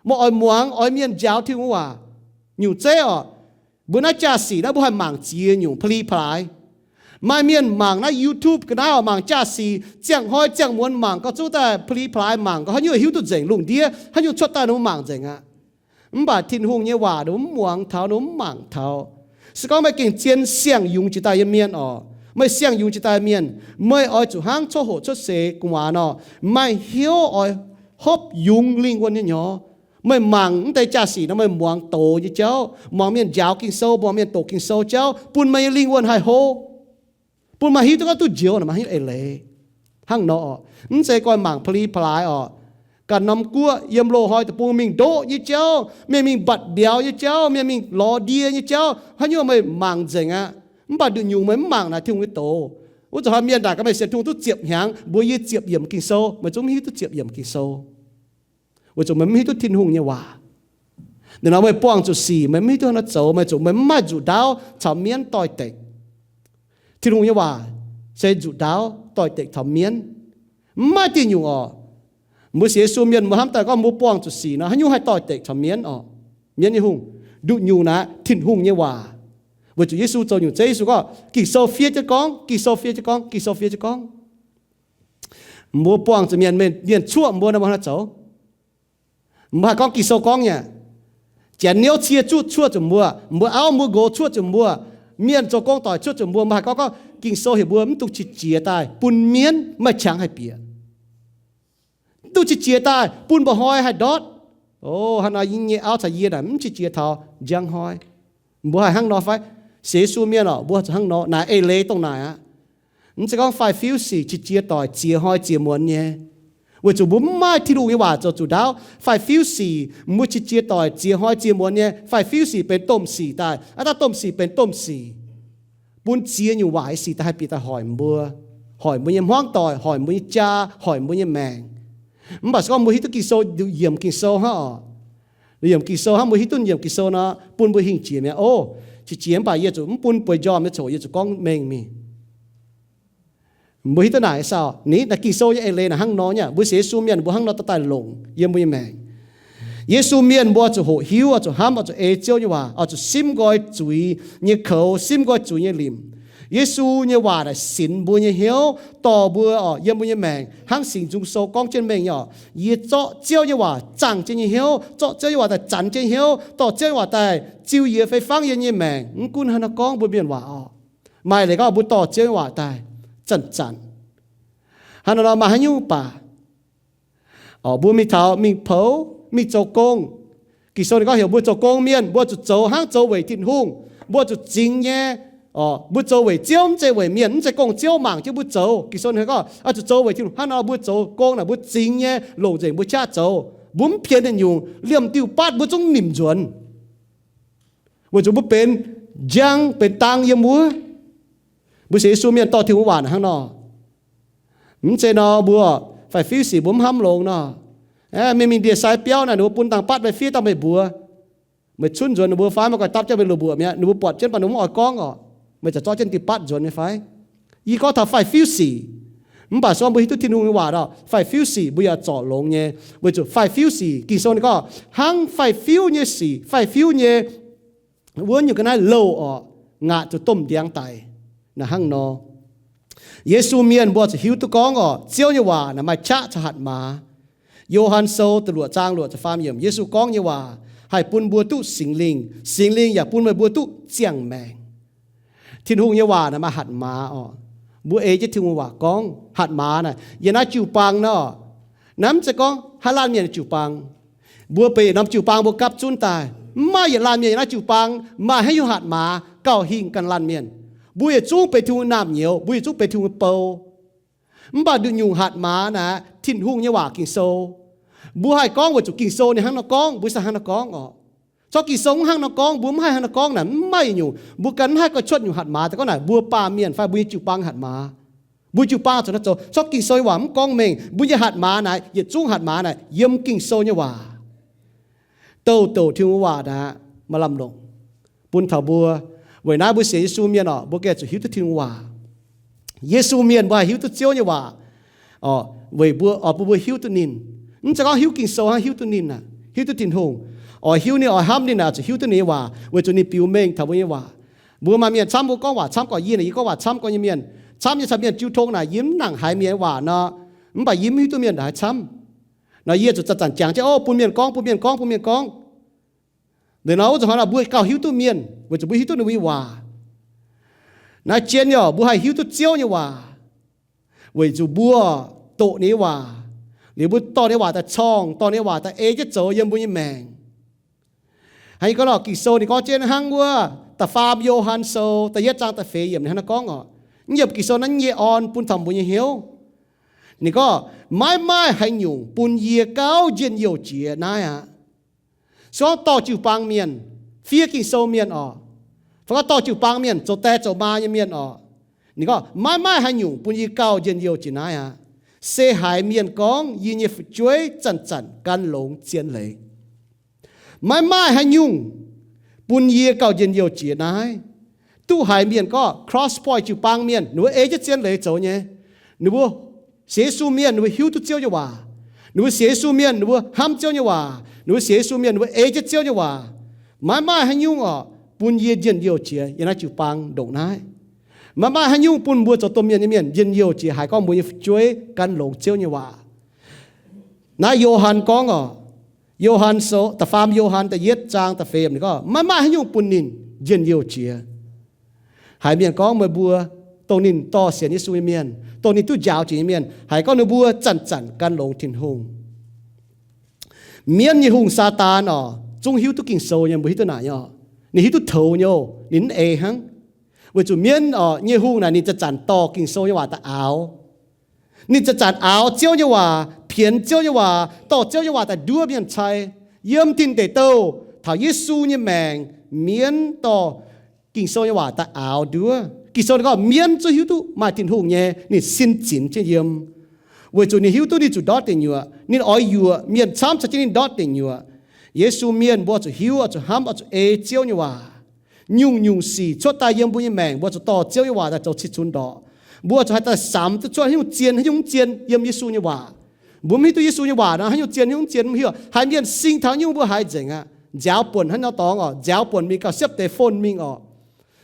Meih oix muangx, oix mienh njaaux Tin-Hungh waac. Nyungc zeiv oc, mbuo naaiv jaa-sic naaiv mbuo haih mangc ziex nyungc pa'li pa'laaix. Maaih mienh mangc naaiv YouTube ga'naaiv oc, mangc jaa-sic ziangh hnoi ziangh muonz mangc gauh zuqc daaih pa'li pa'laaix mangc gauh haaix nyungc hiuv duqv nzengc lungh ndiev, haaix nyungc cuotv daaih ninh mbuo mangc nzengc aqv. Mv baac Tin-Hungh nyei waac ninh mbuo mv muangx taux, ninh mbuo mv mangc taux. Se gorngv meih gengh zien siang-yungz jiex daaih nyei mienh oc, meih siang-yungz jiex daaih mienh, meih oix zuqc hnangv coqv hoqc cuotv seix gu'nguaaz nor, maaih hnyouv oix hopv yungz lingh wuonh nyei nyorx. Meih mangc mv deix jaa-sic nor meih muangx doz nyei jauv, muangx mienh njaaux Ging-Sou, muangx mienh doqc Ging-Sou jauv, bun meih nyei lingh wuonh haih hlo, bun meih hiuv duqv gorngv duqv njoux naaic maaih haaix nyungc eix leiz. Hnangv nor oc, mv zeiz goix mangc pa'li pa'laaix oc. Ganh norm guoqv yiem loz-hnoi deic-bung mingh ndoqv nyei jauv, mienh mingh mbatc mbiauz nyei jauv, mienh mingh lorz ndie nyei jauv, haaix nyungc meih mangc nzengc aqv. Mv baac nduqc nyungc meih mv mangc naaic Tin-Hungh nyei doz. Wuov zanc hnoi mienh naaic gorngv meih sienx Tin-Hungh duqv ziepc hnyangx, mbuox yie ziepc yiemc Ging-Sou, meih zungv mv hiuv duqv ziepc yiemc Ging-Sou. Weic zuqc meih mv hiuv duqv Tin-Hungh nyei waac. Ninh nor meih buangh zuqc sic, meih mv hiuv duqv haaix nor zoux, meih zuqc meih mv maaih nzuqc ndaauv caux mienv doix-dekc. Tin-Hungh nyei waac se nzuqc ndaauv doix-dekc caux mienv. Mv maaih diuh nyungc oc. Mbuo sienx Yesu mienh mbuo hnamv daaih gorngv mbuo buangh zuqc sic nor, haaix nyungc haih doix-dekc caux mienv oc? Mienv nyei hungh. Nduqc nyungc naaic Tin-Hungh nyei waac. Weic zuqc Yesu zoux nyungc zeiv, Yesu gorngv Ging-Sou fiev jienv gorngv, Ging-Sou fiev jienv gorngv, Ging-Sou fiev jienv gorngv. Mbuo buangh zuqc mienh, mienh cuoqv mbuo nor, mbuo hnangv haaix zoux? Mbuo haih gorngv Ging-Sou gorngv nyei, janx niouv cie zuqv cuoqv zuqc mbuo, mbuo auv mbuo nqox cuoqv zuqc mbuo, mienh zoux gong doic cuoqv zuqc mbuo, mbuo haih gorngv, gorngv Ging-Sou heuc mbuo mv dungx qiex jiez daaih bun mienv, maaih qangx haih bieqc. Mv dungx qiex jiez daaih bun mba'hnoi haih ndortv. O, hnangv nor yie nyei auv caux yie naaic mv qiex jiez taux njang hnoi. Mbuo haih hnangv nor fai? Sienx Yesu mienh oc, mbuo zuqc hnangv nor. Naaic eix leiz dongh naaic aqv. Mv zeiz gorngv faix-fiuv sic qiex jiez doic ziex hnoi ziex muonz nyei. Weic zuqc mbuo mv maaih Tin-Hungh nyei waac zoux zuqc ndaauv. Faix-fiuv sic mbuo qiex jiez doic ziex hnoi ziex muonz nyei, faix-fiuv sic benx domh sic daaih. Aav dangh domh sic benx domh sic, bun ziex nyungc waaic sic daaih haih bieqc daaih hoic mbuo, hoic mbuo nyei hmuangv doic, hoic mbuo nyei jaa, hoic mbuo nyei maengc. Mv baac se gorngv mbuo hiuv duqv Ging-Sou, yiemc Ging-Sou hnangv oc. Yiemc Ging-Sou hnangv, mbuo hiuv duqv yiemc Ging-Sou nor, bun mbuo hingh jiex mi'aqv. O, qiex jiez mv baac yie zuqc mv bun bueix njormh nyei coc, yie zuqc gorngv mengh mingh. Mbuo hiuv duqv naaic saauc, ninh naaic Ging-Sou nyei eix leiz naaic hnangv nor nyei. Mbuo sienx Yesu mienh mbuo hnangv nor dorh daaih longc yiem mbuo nyei maengc. Yesu mienh mbuo zuqc hoqc hiuv, oix zuqc hnamv, oix zuqc ei Ziouv nyei waac, oix zuqc simv nqoi zuiz nyei koux, simv nqoi zuiz nyei limc. Yesu nyei waac naaic sinx mbuo nyei hnyouv, dorh mbuo oc yiem mbuo nyei maengc. Hnangv Singx Nzung Sou gorngv jienv mengh nyei oc, yie zorqv Ziouv nyei waac zaangh jienv nyei hnyouv, zorqv Ziouv nyei waac daaih zanx jienv hnyouv, dorh Ziouv nyei waac daaih ziux yie fei fangv yie nyei maengc. Mv gunv haaix nor gorngv mbuo mienh waac oc, maaih leiz gorngv mbuo dorh Ziouv nyei waac daaih zanc-zanc. Hnangv nor nor maaih haaix nyungc baac, mbuo mingh taux mingh poux, mingh zoux gong. Ging-Sou ninh gorngv heuc mbuo zoux gong mienh, mbuo zuqc zoux hnangv zoux weic Tin-Hungh. Mbuo zuqc zingx nyei, Mbuo zoux weic Ziouv, mv zeiz weic mienh, mv zeiz gong-ziouv mangc jienv mbuo zoux. Ging-Sou ninh gorngv oix zuqc zoux weic Tin-Hungh. Hnangv nor mbuo zoux gong naaic mbuo zingx nyei, longc nzengc mbuo qaqv zoux. Mbuo mv pienx ninh nyungc, liemh diuh batv mbuo zungv nimc nzuonx, weic zuqc mbuo benx njang benx dang yiem wuov. Mbuo sienx Yesu mienh dorh Tin-Hungh waac naaic hnangv nor. Mv zeiz nor mbuo faix-fiuv sic mbuo mv hnamv longx nor. Meih mingh ndie-sai biauv naaic, ninh mbuo bun dangh batv meih fiev daaih meih mbuox, meih cunv nzuonx ninh mbuo fai? Maiv gorngv dapv jienv meih loz mbuoqc mi'aqv. Ninh mbuo buatc jienv baac ninh mbuo mv oix gorngv orqc. Meih ziouc zorqv jienv diuh batv nzuonx nyei fai? Yie gorngv taux faix-fiuv sic. Mv baac se gorngv mbuo hiuv duqv Tin-Hungh nyei waac orqc, faix-fiuv sic mbuo yaac zorc longx nyei, weic zuqc faix-fiuv sic, Ging-Sou ninh gorngv hnangv faix-fiuv nyei sic, faix-fiuv nyei wuov nyungc ga'naaiv louh orqc, ngaatc zuqc domh ndiangx daic. Naaiv hnangv nor, Yesu mienh mbuo zuqc hiuv duqv gorngv orqc, Ziouv nyei waac naaic maaih qaqv caux hatc maaz. Yo^han Sou da'luoqc zaang luoqc ziepc faam yiemc, Yesu gorngv nyei waac haih bun mbuo duqv Singx Lingh, Singx Lingh yaac bun meih mbuo duqv ziangh maengc. Tin-Hungh nyei waac naaic maaih hatc maaz orqc. Mbuo ei jienv Tin-Hungh waac gorngv, hatc maaz naaic yiem naaiv jiu-baang nor, naaiv mv zeiz gorngv haaix laanh mienh jiu-baang. Mbuo benx yietc norm jiu-baang mbuo gapv zunv daaih, mv maaih yietc laanh mienh yiem naaiv jiu-baang maaih haaix nyungc hatc maaz gauh hingh ganh laanh mienh. Mbuo yietc zungv benx Tin-Hungh nyei naamh nyouz, mbuo yietc zungv benx Tin-Hungh nyei bou. Mv baac nduqc nyungc hatc maaz naaic Tin-Hungh nyei waac Ging-Sou. Mbuo haih gorngv weic zuqc Ging-Sou ninh hnangv nor gorngv, mbuo se hnangv nor gorngv orqc. Corc Ging-Sou mv hnangv nor gorngv, mbuo mv haih hnangv nor gorngv naaic, mv maaih yietc nyungc. Mbuo ganh mv haih gauh cuotv nyungc hatc maaz daaih gorngv naaic mbuo baamh mienh fai mbuo nyei jiu-baang hatc maaz. Mbuo jiu-baang zuqc naaiv zoux. Corc Ging-Sou nyei waac mv gorngv mengh. Mbuo nyei hatc maaz naaic, yietc zungv hatc maaz naaic yiem Ging-Sou nyei waac. Douc douc Tin-Hungh waac naaic maaih lamh longc bun taux mbuo. Weic naaiv mbuo sienx Yesu mienh orqc, mbuo gengh zuqc hiuv duqv Tin-Hungh waac. Yesu mienh mbuo haih hiuv duqv Ziouv nyei waac orqc, weic mbuo oix bun mbuo hiuv duqv ninh. Mv zeiz gorngv hiuv Ging-Sou hnangv, hiuv duqv ninh aac, hiuv duqv Tin-Hungh. Oix hiuv ninh, oix hnamv ninh aeqv, zuqc hiuv duqv ninh nyei waac, weic zuqc ninh biux mengh taux mbuo nyei waac. Mbuo maaih mienh camv, mbuo gorngv waac camv gorqv, yie naaic yie gorngv waac camv gorqv nyei mienh. Camv nyei caux mienh jiu tong naaic, yie mv nangc haaix mienh nyei waac nor, mv baac yie mv hiuv duqv mienh ndongc haaix camv. Nor yie zuqc zanc-zanc jangx jienv, o, bun mienh gorngv, bun mienh gorngv, bun mienh gorngv. Liuz nor wuov zuqc hnoi nor mbuo gauh hiuv duqv mienh, weic zuqc mbuo hiuv duqv ninh mbuo nyei waac. Naaiv jien nyei orqc, mbuo haih hiuv duqv Ziouv nyei waac, weic zuqc mbuo doqc ninh nyei waac, liuz mbuo dorh ninh nyei waac daaih corngh, dorh ninh nyei waac daaih ei jienv zoux yiem mbuo nyei maengc. Hnangv yie gorngv nor, Ging-Sou ninh gorngv jienv hnangv wuov da'faam Yo^han Sou da'yietv zaang da'feix yiemc ninh hnangv naaiv gorngv orqc. Yiem Ging-Sou naaiv nyei orn bun taux mbuo nyei hnyouv. Ninh gorngv, maiv maaih haaix nyungc bun yie gauh njien-youh jiex naaiv aqv. Se gorngv dorh jiu-baang mienh, fiev Ging-Sou mienh orqc, fai gorngv dorh jiu-baang mienh zoux die zoux maa nyei mienh orqc, ninh gorngv, maiv maaih haaix nyungc bun yie gauh njien-youh jiex naaiv aqv. Se haiz mienh gorngv yie nyei fu'jueiv zanc-zanc gan longx zien leiz. Maiv maaih haaix nyungc bun yie gauh njien-youh jiex naaiv. Duqv haiz mienh gorngv Cross Point jiu-baang mienh ninh mbuo ei jienv zien leiz zoux nyei. Ninh mbuo sienx Yesu mienh ninh mbuo hiuv duqv Ziouv nyei waac. Ninh mbuo sienx Yesu mienh ninh mbuo hnamv Ziouv nyei waac. Ninh mbuo sienx Yesu mienh ninh mbuo ei jienv Ziouv nyei waac. Maiv maaih haaix nyungc orqc bun yie njien-youh jiex yiem naaiv jiu-baang ndongc naaiv. Maiv maaih haaix nyungc bun mbuo zoux domh mienh nyei mienh njien-youh jiex haiz gorngv mbuo nyei fu'jueiv gan longx Ziouv nyei waac. Naaiv Yo^han gorngv orqc, Yo^han Sou, da'faam Yo^han da'yietv zaang da'feix yiemc ninh gorngv, maiv maaih haaix nyungc bun ninh njien-youh jiex. Haiz mienh gorngv meih mbuo, dongh ninh dorh sienx Yesu nyei mienh, dongh ninh duqv njaaux jiex nyei mienh, haiz gorngv ninh mbuo zanc-zanc gan longx Tin-Hungh. Mienv nyei hungh, Saadaan orqc, zungv hiuv duqv Ging-Sou nyei, mbuo hiuv duqv naaic nyei orqc. Ninh hiuv duqv toux nyei oc, ninh mv eix hnangv. Weic zuqc mienv orqc nyei hungh naaic ninh zanc-zanc dorh Ging-Sou nyei waac daaih aaux. Ninh zanc-zanc aaux Ziouv nyei waac, pienx Ziouv nyei waac, dorh Ziouv nyei waac daaih nduov mienh cai. Yiem Tin Deic Douh taux Yesu nyei maengc, mienv dorh Ging-Sou nyei waac daaih aaux nduov. Ging-Sou ninh gorngv mienv zungv hiuv duqv maaih Tin-Hungh nyei, ninh sin zinx jienv yiem. Weic zuqc ninh hiuv duqv ninh zuqc ndortv deic nyuoqc, ninh oix yuoqc mienh camv caux jienv ninh ndortv deic nyuoqc. Yesu mienh mbuo zuqc hiuv, oix zuqc hnamv, oix zuqc ei Ziouv nyei waac. Nyungc-nyungc sic cuotv daaih yiem mbuo nyei maengc, mbuo zuqc dorh Ziouv nyei waac daaih zoux cih cunx ndorqc. Mbuo zuqc haih daaih samx duqv cuotv haaix nyungc zien, haaix nyungc mv zien yiem Yesu nyei waac. Mbuo mv hiuv duqv Yesu nyei waac nor, haaix nyungc zien, haaix nyungc mv zien mv hiuv. Haiz mienh sing taux haaix nyungc mbuo haiz nzengc aqv. Nziaaux buonc hnangv nor dorngx orqc, nziaaux buonc mingh gauh siepv deix phone mingh orqc.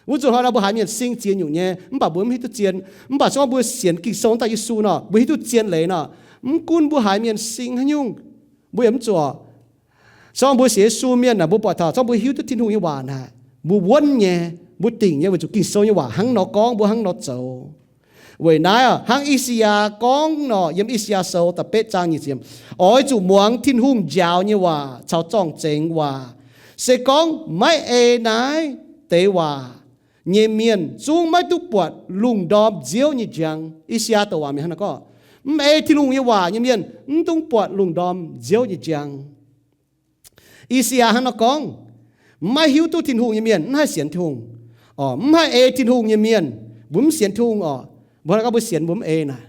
Wuov zuqc hnoi nor mbuo haiz mienh sing ziex nyungc nyei, mv baac mbuo mv hiuv duqv zien. Mv baac se gorngv mbuo sienx Ging-Sou daaih Yesu nor, mbuo hiuv duqv zien leiz nor, mv gunv mbuo haiz mienh sing haaix nyungc, mbuo yaac mv zuqc orqc. Se gorngv mbuo sienx Yesu mienh naaic, mbuo buatc taux se gorngv mbuo hiuv duqv Tin-Hungh nyei waac naaic, mbuo wuonv nyei, mbuo dingc nyei, weic zuqc Ging-Sou nyei waac hnangv nor gorngv, mbuo hnangv nor zoux. Weic naaiv hnangv I^saa^yaa gorngv nor, yiem I^saa^yaa Sou da'betv zaang nyic ziepc, oix zuqc muangx Tin-Hungh njaaux nyei waac caux zorng-zengx waac. Se gorngv maiv ei naaiv deix waac, nyei mienh zungv maiv duqv buatc lungh ndorm nziouv nyei njang. I^saa^yaa douc waac mienh hnangv naaiv gorngv, mv ei Tin-Hungh nyei waac nyei mienh mv dungx buatc lungh ndorm nziouv nyei njang. I^saa^yaa hnangv nor gorngv, maiv hiuv duqv Tin-Hungh nyei mienh mv haih sienx Tin-Hungh. Orqc, mv haih ei Tin-Hungh nyei mienh, mbuo mv sienx Tin-Hungh orqc. Mbuo hnangv gorngv mbuo sienx mbuo mv ei naaic,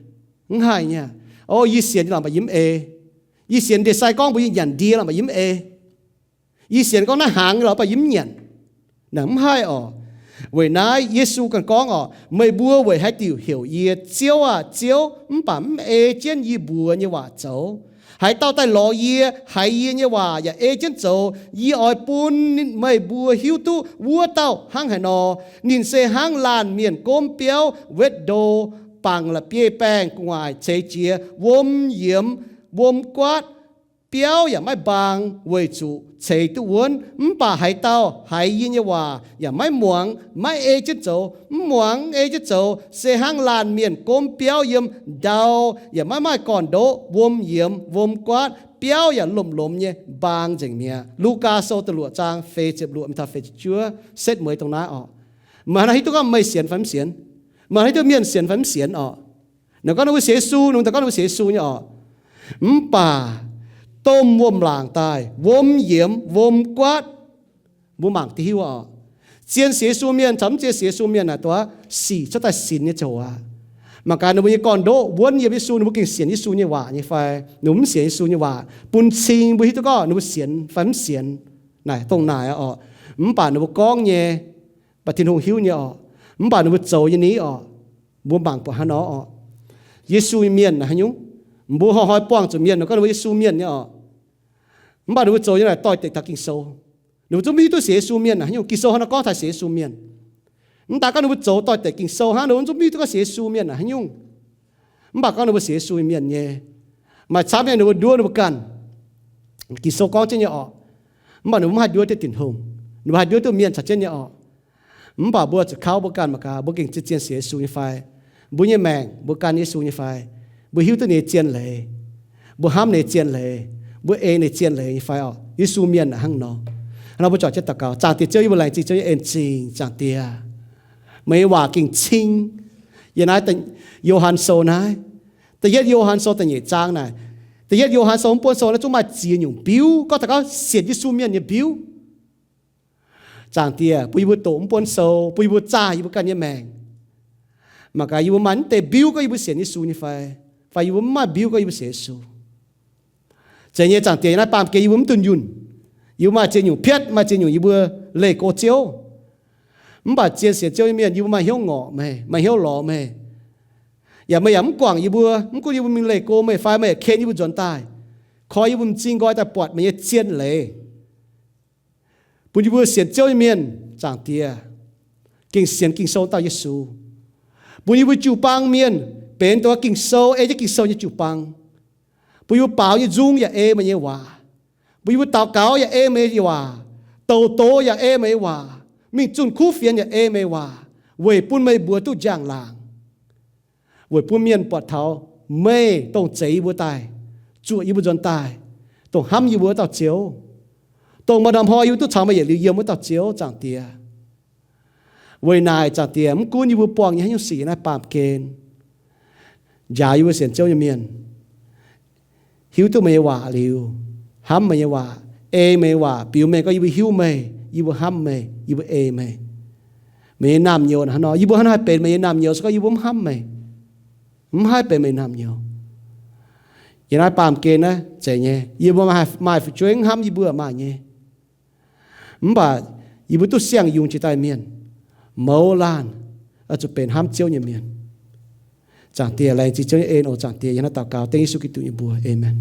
mv haih nyei. O, yie sienx lamh baac yie mv ei. Yie sienx ndie-sai gorngv mbuox yie nyanc ndie lamh baac yie mv ei. Yie sienx gorngv naaiv hnaangx nyei lorqc baac yie mv nyanc. Naaic mv haih orqc. Weic naaiv Yesu ganh gorngv orqc, meih mbuo weic haaix diuc heuc yie, Ziouv aah, Ziouv, mv baac mv ei jienv yie mbuox nyei waac zoux? Haaix dauh daaih lorz yie, haiz yie nyei waac yaac ei jienv zoux, yie oix bun meih mbuo hiuv duqv wuov dauh hnangv haaix nor. Ninh se hnangv laanh mienh gomv biauv wetv ndo, bangc la'bieiv-baengh gu'nguaaic ceix jiez, wuom yiemx, wuom guaatv, biauv yaac maiv mbaang weic zuqc ceix duqv wuonv. Mv baac haaix dauh haiz yie nyei waac yaac maiv muangx, maiv ei jienv zoux, mv muangx ei jienv zoux, se hnangv laanh mienh gomv biauv yiem ndau, yaac maiv maaih gorn-ndoqv, wuom yiemx, wuom guaatv, biauv yaac lomh-lomh nyei mbaang nzengc mi'aqv. Lugaa Sou da'luoqc zaang feix ziepc luoqc mingh taux feix ziepc juov setv mueiz dongh naaiv orqc. Meih hnangv naaiv hiuv duqv gorngv meih sienx fai mv sienx? Meih hnangv hiuv duqv mienh sienx fai mv sienx orqc? Ninh gorngv ninh mbuo sienx Yesu, ninh mbuo daaih gorngv ninh mbuo sienx Yesu nyei orqc. Mv baac domh wuom-laangc daaih, wuom yiemx, wuom guaatv, mbuo mangc diqv hiuv orqc. Zien sienx Yesu mienh caux mv zien sienx Yesu mienh naaic duqv sic cuotv daaih sinx nyei ziangh hoc aqv. Mangc gaax ninh mbuo nyei gorn-ndoqv wuonv yiem Yesu, ninh mbuo gengh sienx Yesu nyei waac nyei fai ninh mbuo mv sienx Yesu nyei waac, bun cing mbuo hiuv duqv gorngv ninh mbuo sienx fai mv sienx. Naaic dongh naaic orqc. Mv baac ninh mbuo gorngv nyei, baac Tin-Hungh hiuv nyei orqc. Mv baac ninh mbuo zoux nyei ni orqc, mbuo mangc buatc hnangv nor orqc. Yesu nyei mienh naaic haaix nyungc? Mbuo hnoi-hnoi buangh zuqc mienh gorngv ninh mbuo Yesu mienh nyei orqc. Mv baac ninh mbuo zoux nyei naaic doix-dekc taux Ging-Sou. Ninh mbuo zungv mv hiuv duqv sienx Yesu mienh naaic haaix nyungc. Ging-Sou hnangv nor gorngv taux sienx Yesu mienh. Mv daaih gorngv ninh mbuo zoux doix-dekc Ging-Sou hnangv, ninh mbuo zungv mv hiuv duqv gorngv sienx Yesu mienh naaic haaix nyungc. Mv baac gorngv ninh mbuo sienx Yesu nyei mienh nyei, maaih camv nyei ninh mbuo nduov ninh mbuo ganh. Ging-Sou gorngv jienv nyei orqc. Mv baac ninh mbuo mv haih nduov duqv Tin-Hungh. Ninh mbuo haih nduov duqv mienh caux jienv nyei orqc. Mv baac mbuo zuqc kauv mbuo ganh mangc gaax, mbuo gengh zien-zien sienx Yesu nyei fai? Mbuo nyei maengc mbuo gan Yesu nyei fai? Mbuo hiuv duqv ninh nyei zien leiz? Mbuo hnamv ninh nyei zien leiz? Mbuo ei ninh nyei zien leiz nyei fai orqc? Yesu mienh naaic hnangv nor. Hnangv nor mbuo juangc jienv daux gaux. Zaangc Diex Ziouv, yie mbuo laengz zingh Ziouv nyei en-zingh, Zaangc Diex. Meih nyei waac gengh cing. Yiem naaiv Yo^han Sou naaiv, da'yietv Yo^han Sou da'nyeic zaang naaic, da'yietv Yo^han Sou mv buonv sou naaiv zungv maaih ziex nyungc mbiuv. Gorngv taux gorngv sienx Yesu mienh nyei mbiuv. Zaangc Diex, bun yie mbuo doqc mv buonv sou, bun yie mbuo zaah yie mbuo ganh nyei maengc. Mangc gaax yie mbuo maaih mv deix mbiuv gorngv yie mbuo sienx Yesu nyei fai, fai yie mbuo mv maaih mbiuv gorngv yie mbuo sienx Yesu. Zeiz nyei, Zaangc Diex, yiem naaiv baamh gen yie mbuo mv dunh yunh. Yie mbuo maaih ziex nyungc piatv, maaih ziex nyungc yie mbuo leih go Ziouv. Mv baac zien sienx Ziouv nyei mienh, yie mbuo maaih hnyouv ngorc meih, maaih hnyouv lorz meih. Yaac meih yaac mv guangc yie mbuo, mv gunv yie mbuo mingh leih go meih fai meih yaac ken yie mbuo nzuonx daaih, koi yie mbuo m'zing nqoi daaih buatc meih nyei zien leiz. Bun yie mbuo sienx Ziouv nyei mienh, Zaangc Diex, gengh sienx Ging-Sou dauh Yesu. Bun yie mbuo jiu-baang mienh benx dongh Ging-Sou, ei jienv Ging-Sou nyei jiu-baang. Bun yie mbuo baaux nyei nzung yaac ei meih nyei waac. Bun yie mbuo daux gaux yaac ei meih nyei waac. Douc doz yaac ei meih nyei waac. Mingh zunh kuv fienx yaac ei meih nyei waac, weic bun meih mbuox duqv njang-laangc, weic bun mienh buatc taux meih dongh zeix yie mbuo daaih, zuoqc yie mbuo nzuonx daaih, dongh hnamv yie mbuo wuov dauh Ziouv, dongh maaih norm hnoi yie mbuo duqv caux meih yietc liuz yiem wuov dauh Ziouv, Zaangc Diex. Weic naaic, Zaangc Diex, mv gunv yie mbuo buangh nyei haaix nyungc sic yiem naaiv baamh gen, njaaux yie mbuo sienx Ziouv nyei mienh hiuv duqv meih nyei waac liuz, hnamv meih nyei waac, ei meih nyei waac, biux mengh gorngv yie mbuo hiuv meih, yie mbuo hnamv meih, yie mbuo ei meih. Meih nyei naamh nyouz hnangv nor, yie mbuo hnangv naaiv haih benx meih nyei naamh nyouz se gorngv yie mbuo mv hnamv meih, mv haih benx meih nyei naamh nyouz. Yiem naaiv baamh gen naaiv zeiz nyei, yie mbuo maaih fu'jueiv mv hnamv yie mbuo maaih nyei. Mv baac yie mbuo duqv siang-yungz jiex daaih mienh, mouz laanh oix zuqc benx hnamv Ziouv nyei mienh. Zaangc Diex, laengz zingh Ziouv nyei en oc. Zaangc Diex, yie hnangv naaiv daux gaux dengv Yesu Giduc nyei mbuox. Aamen.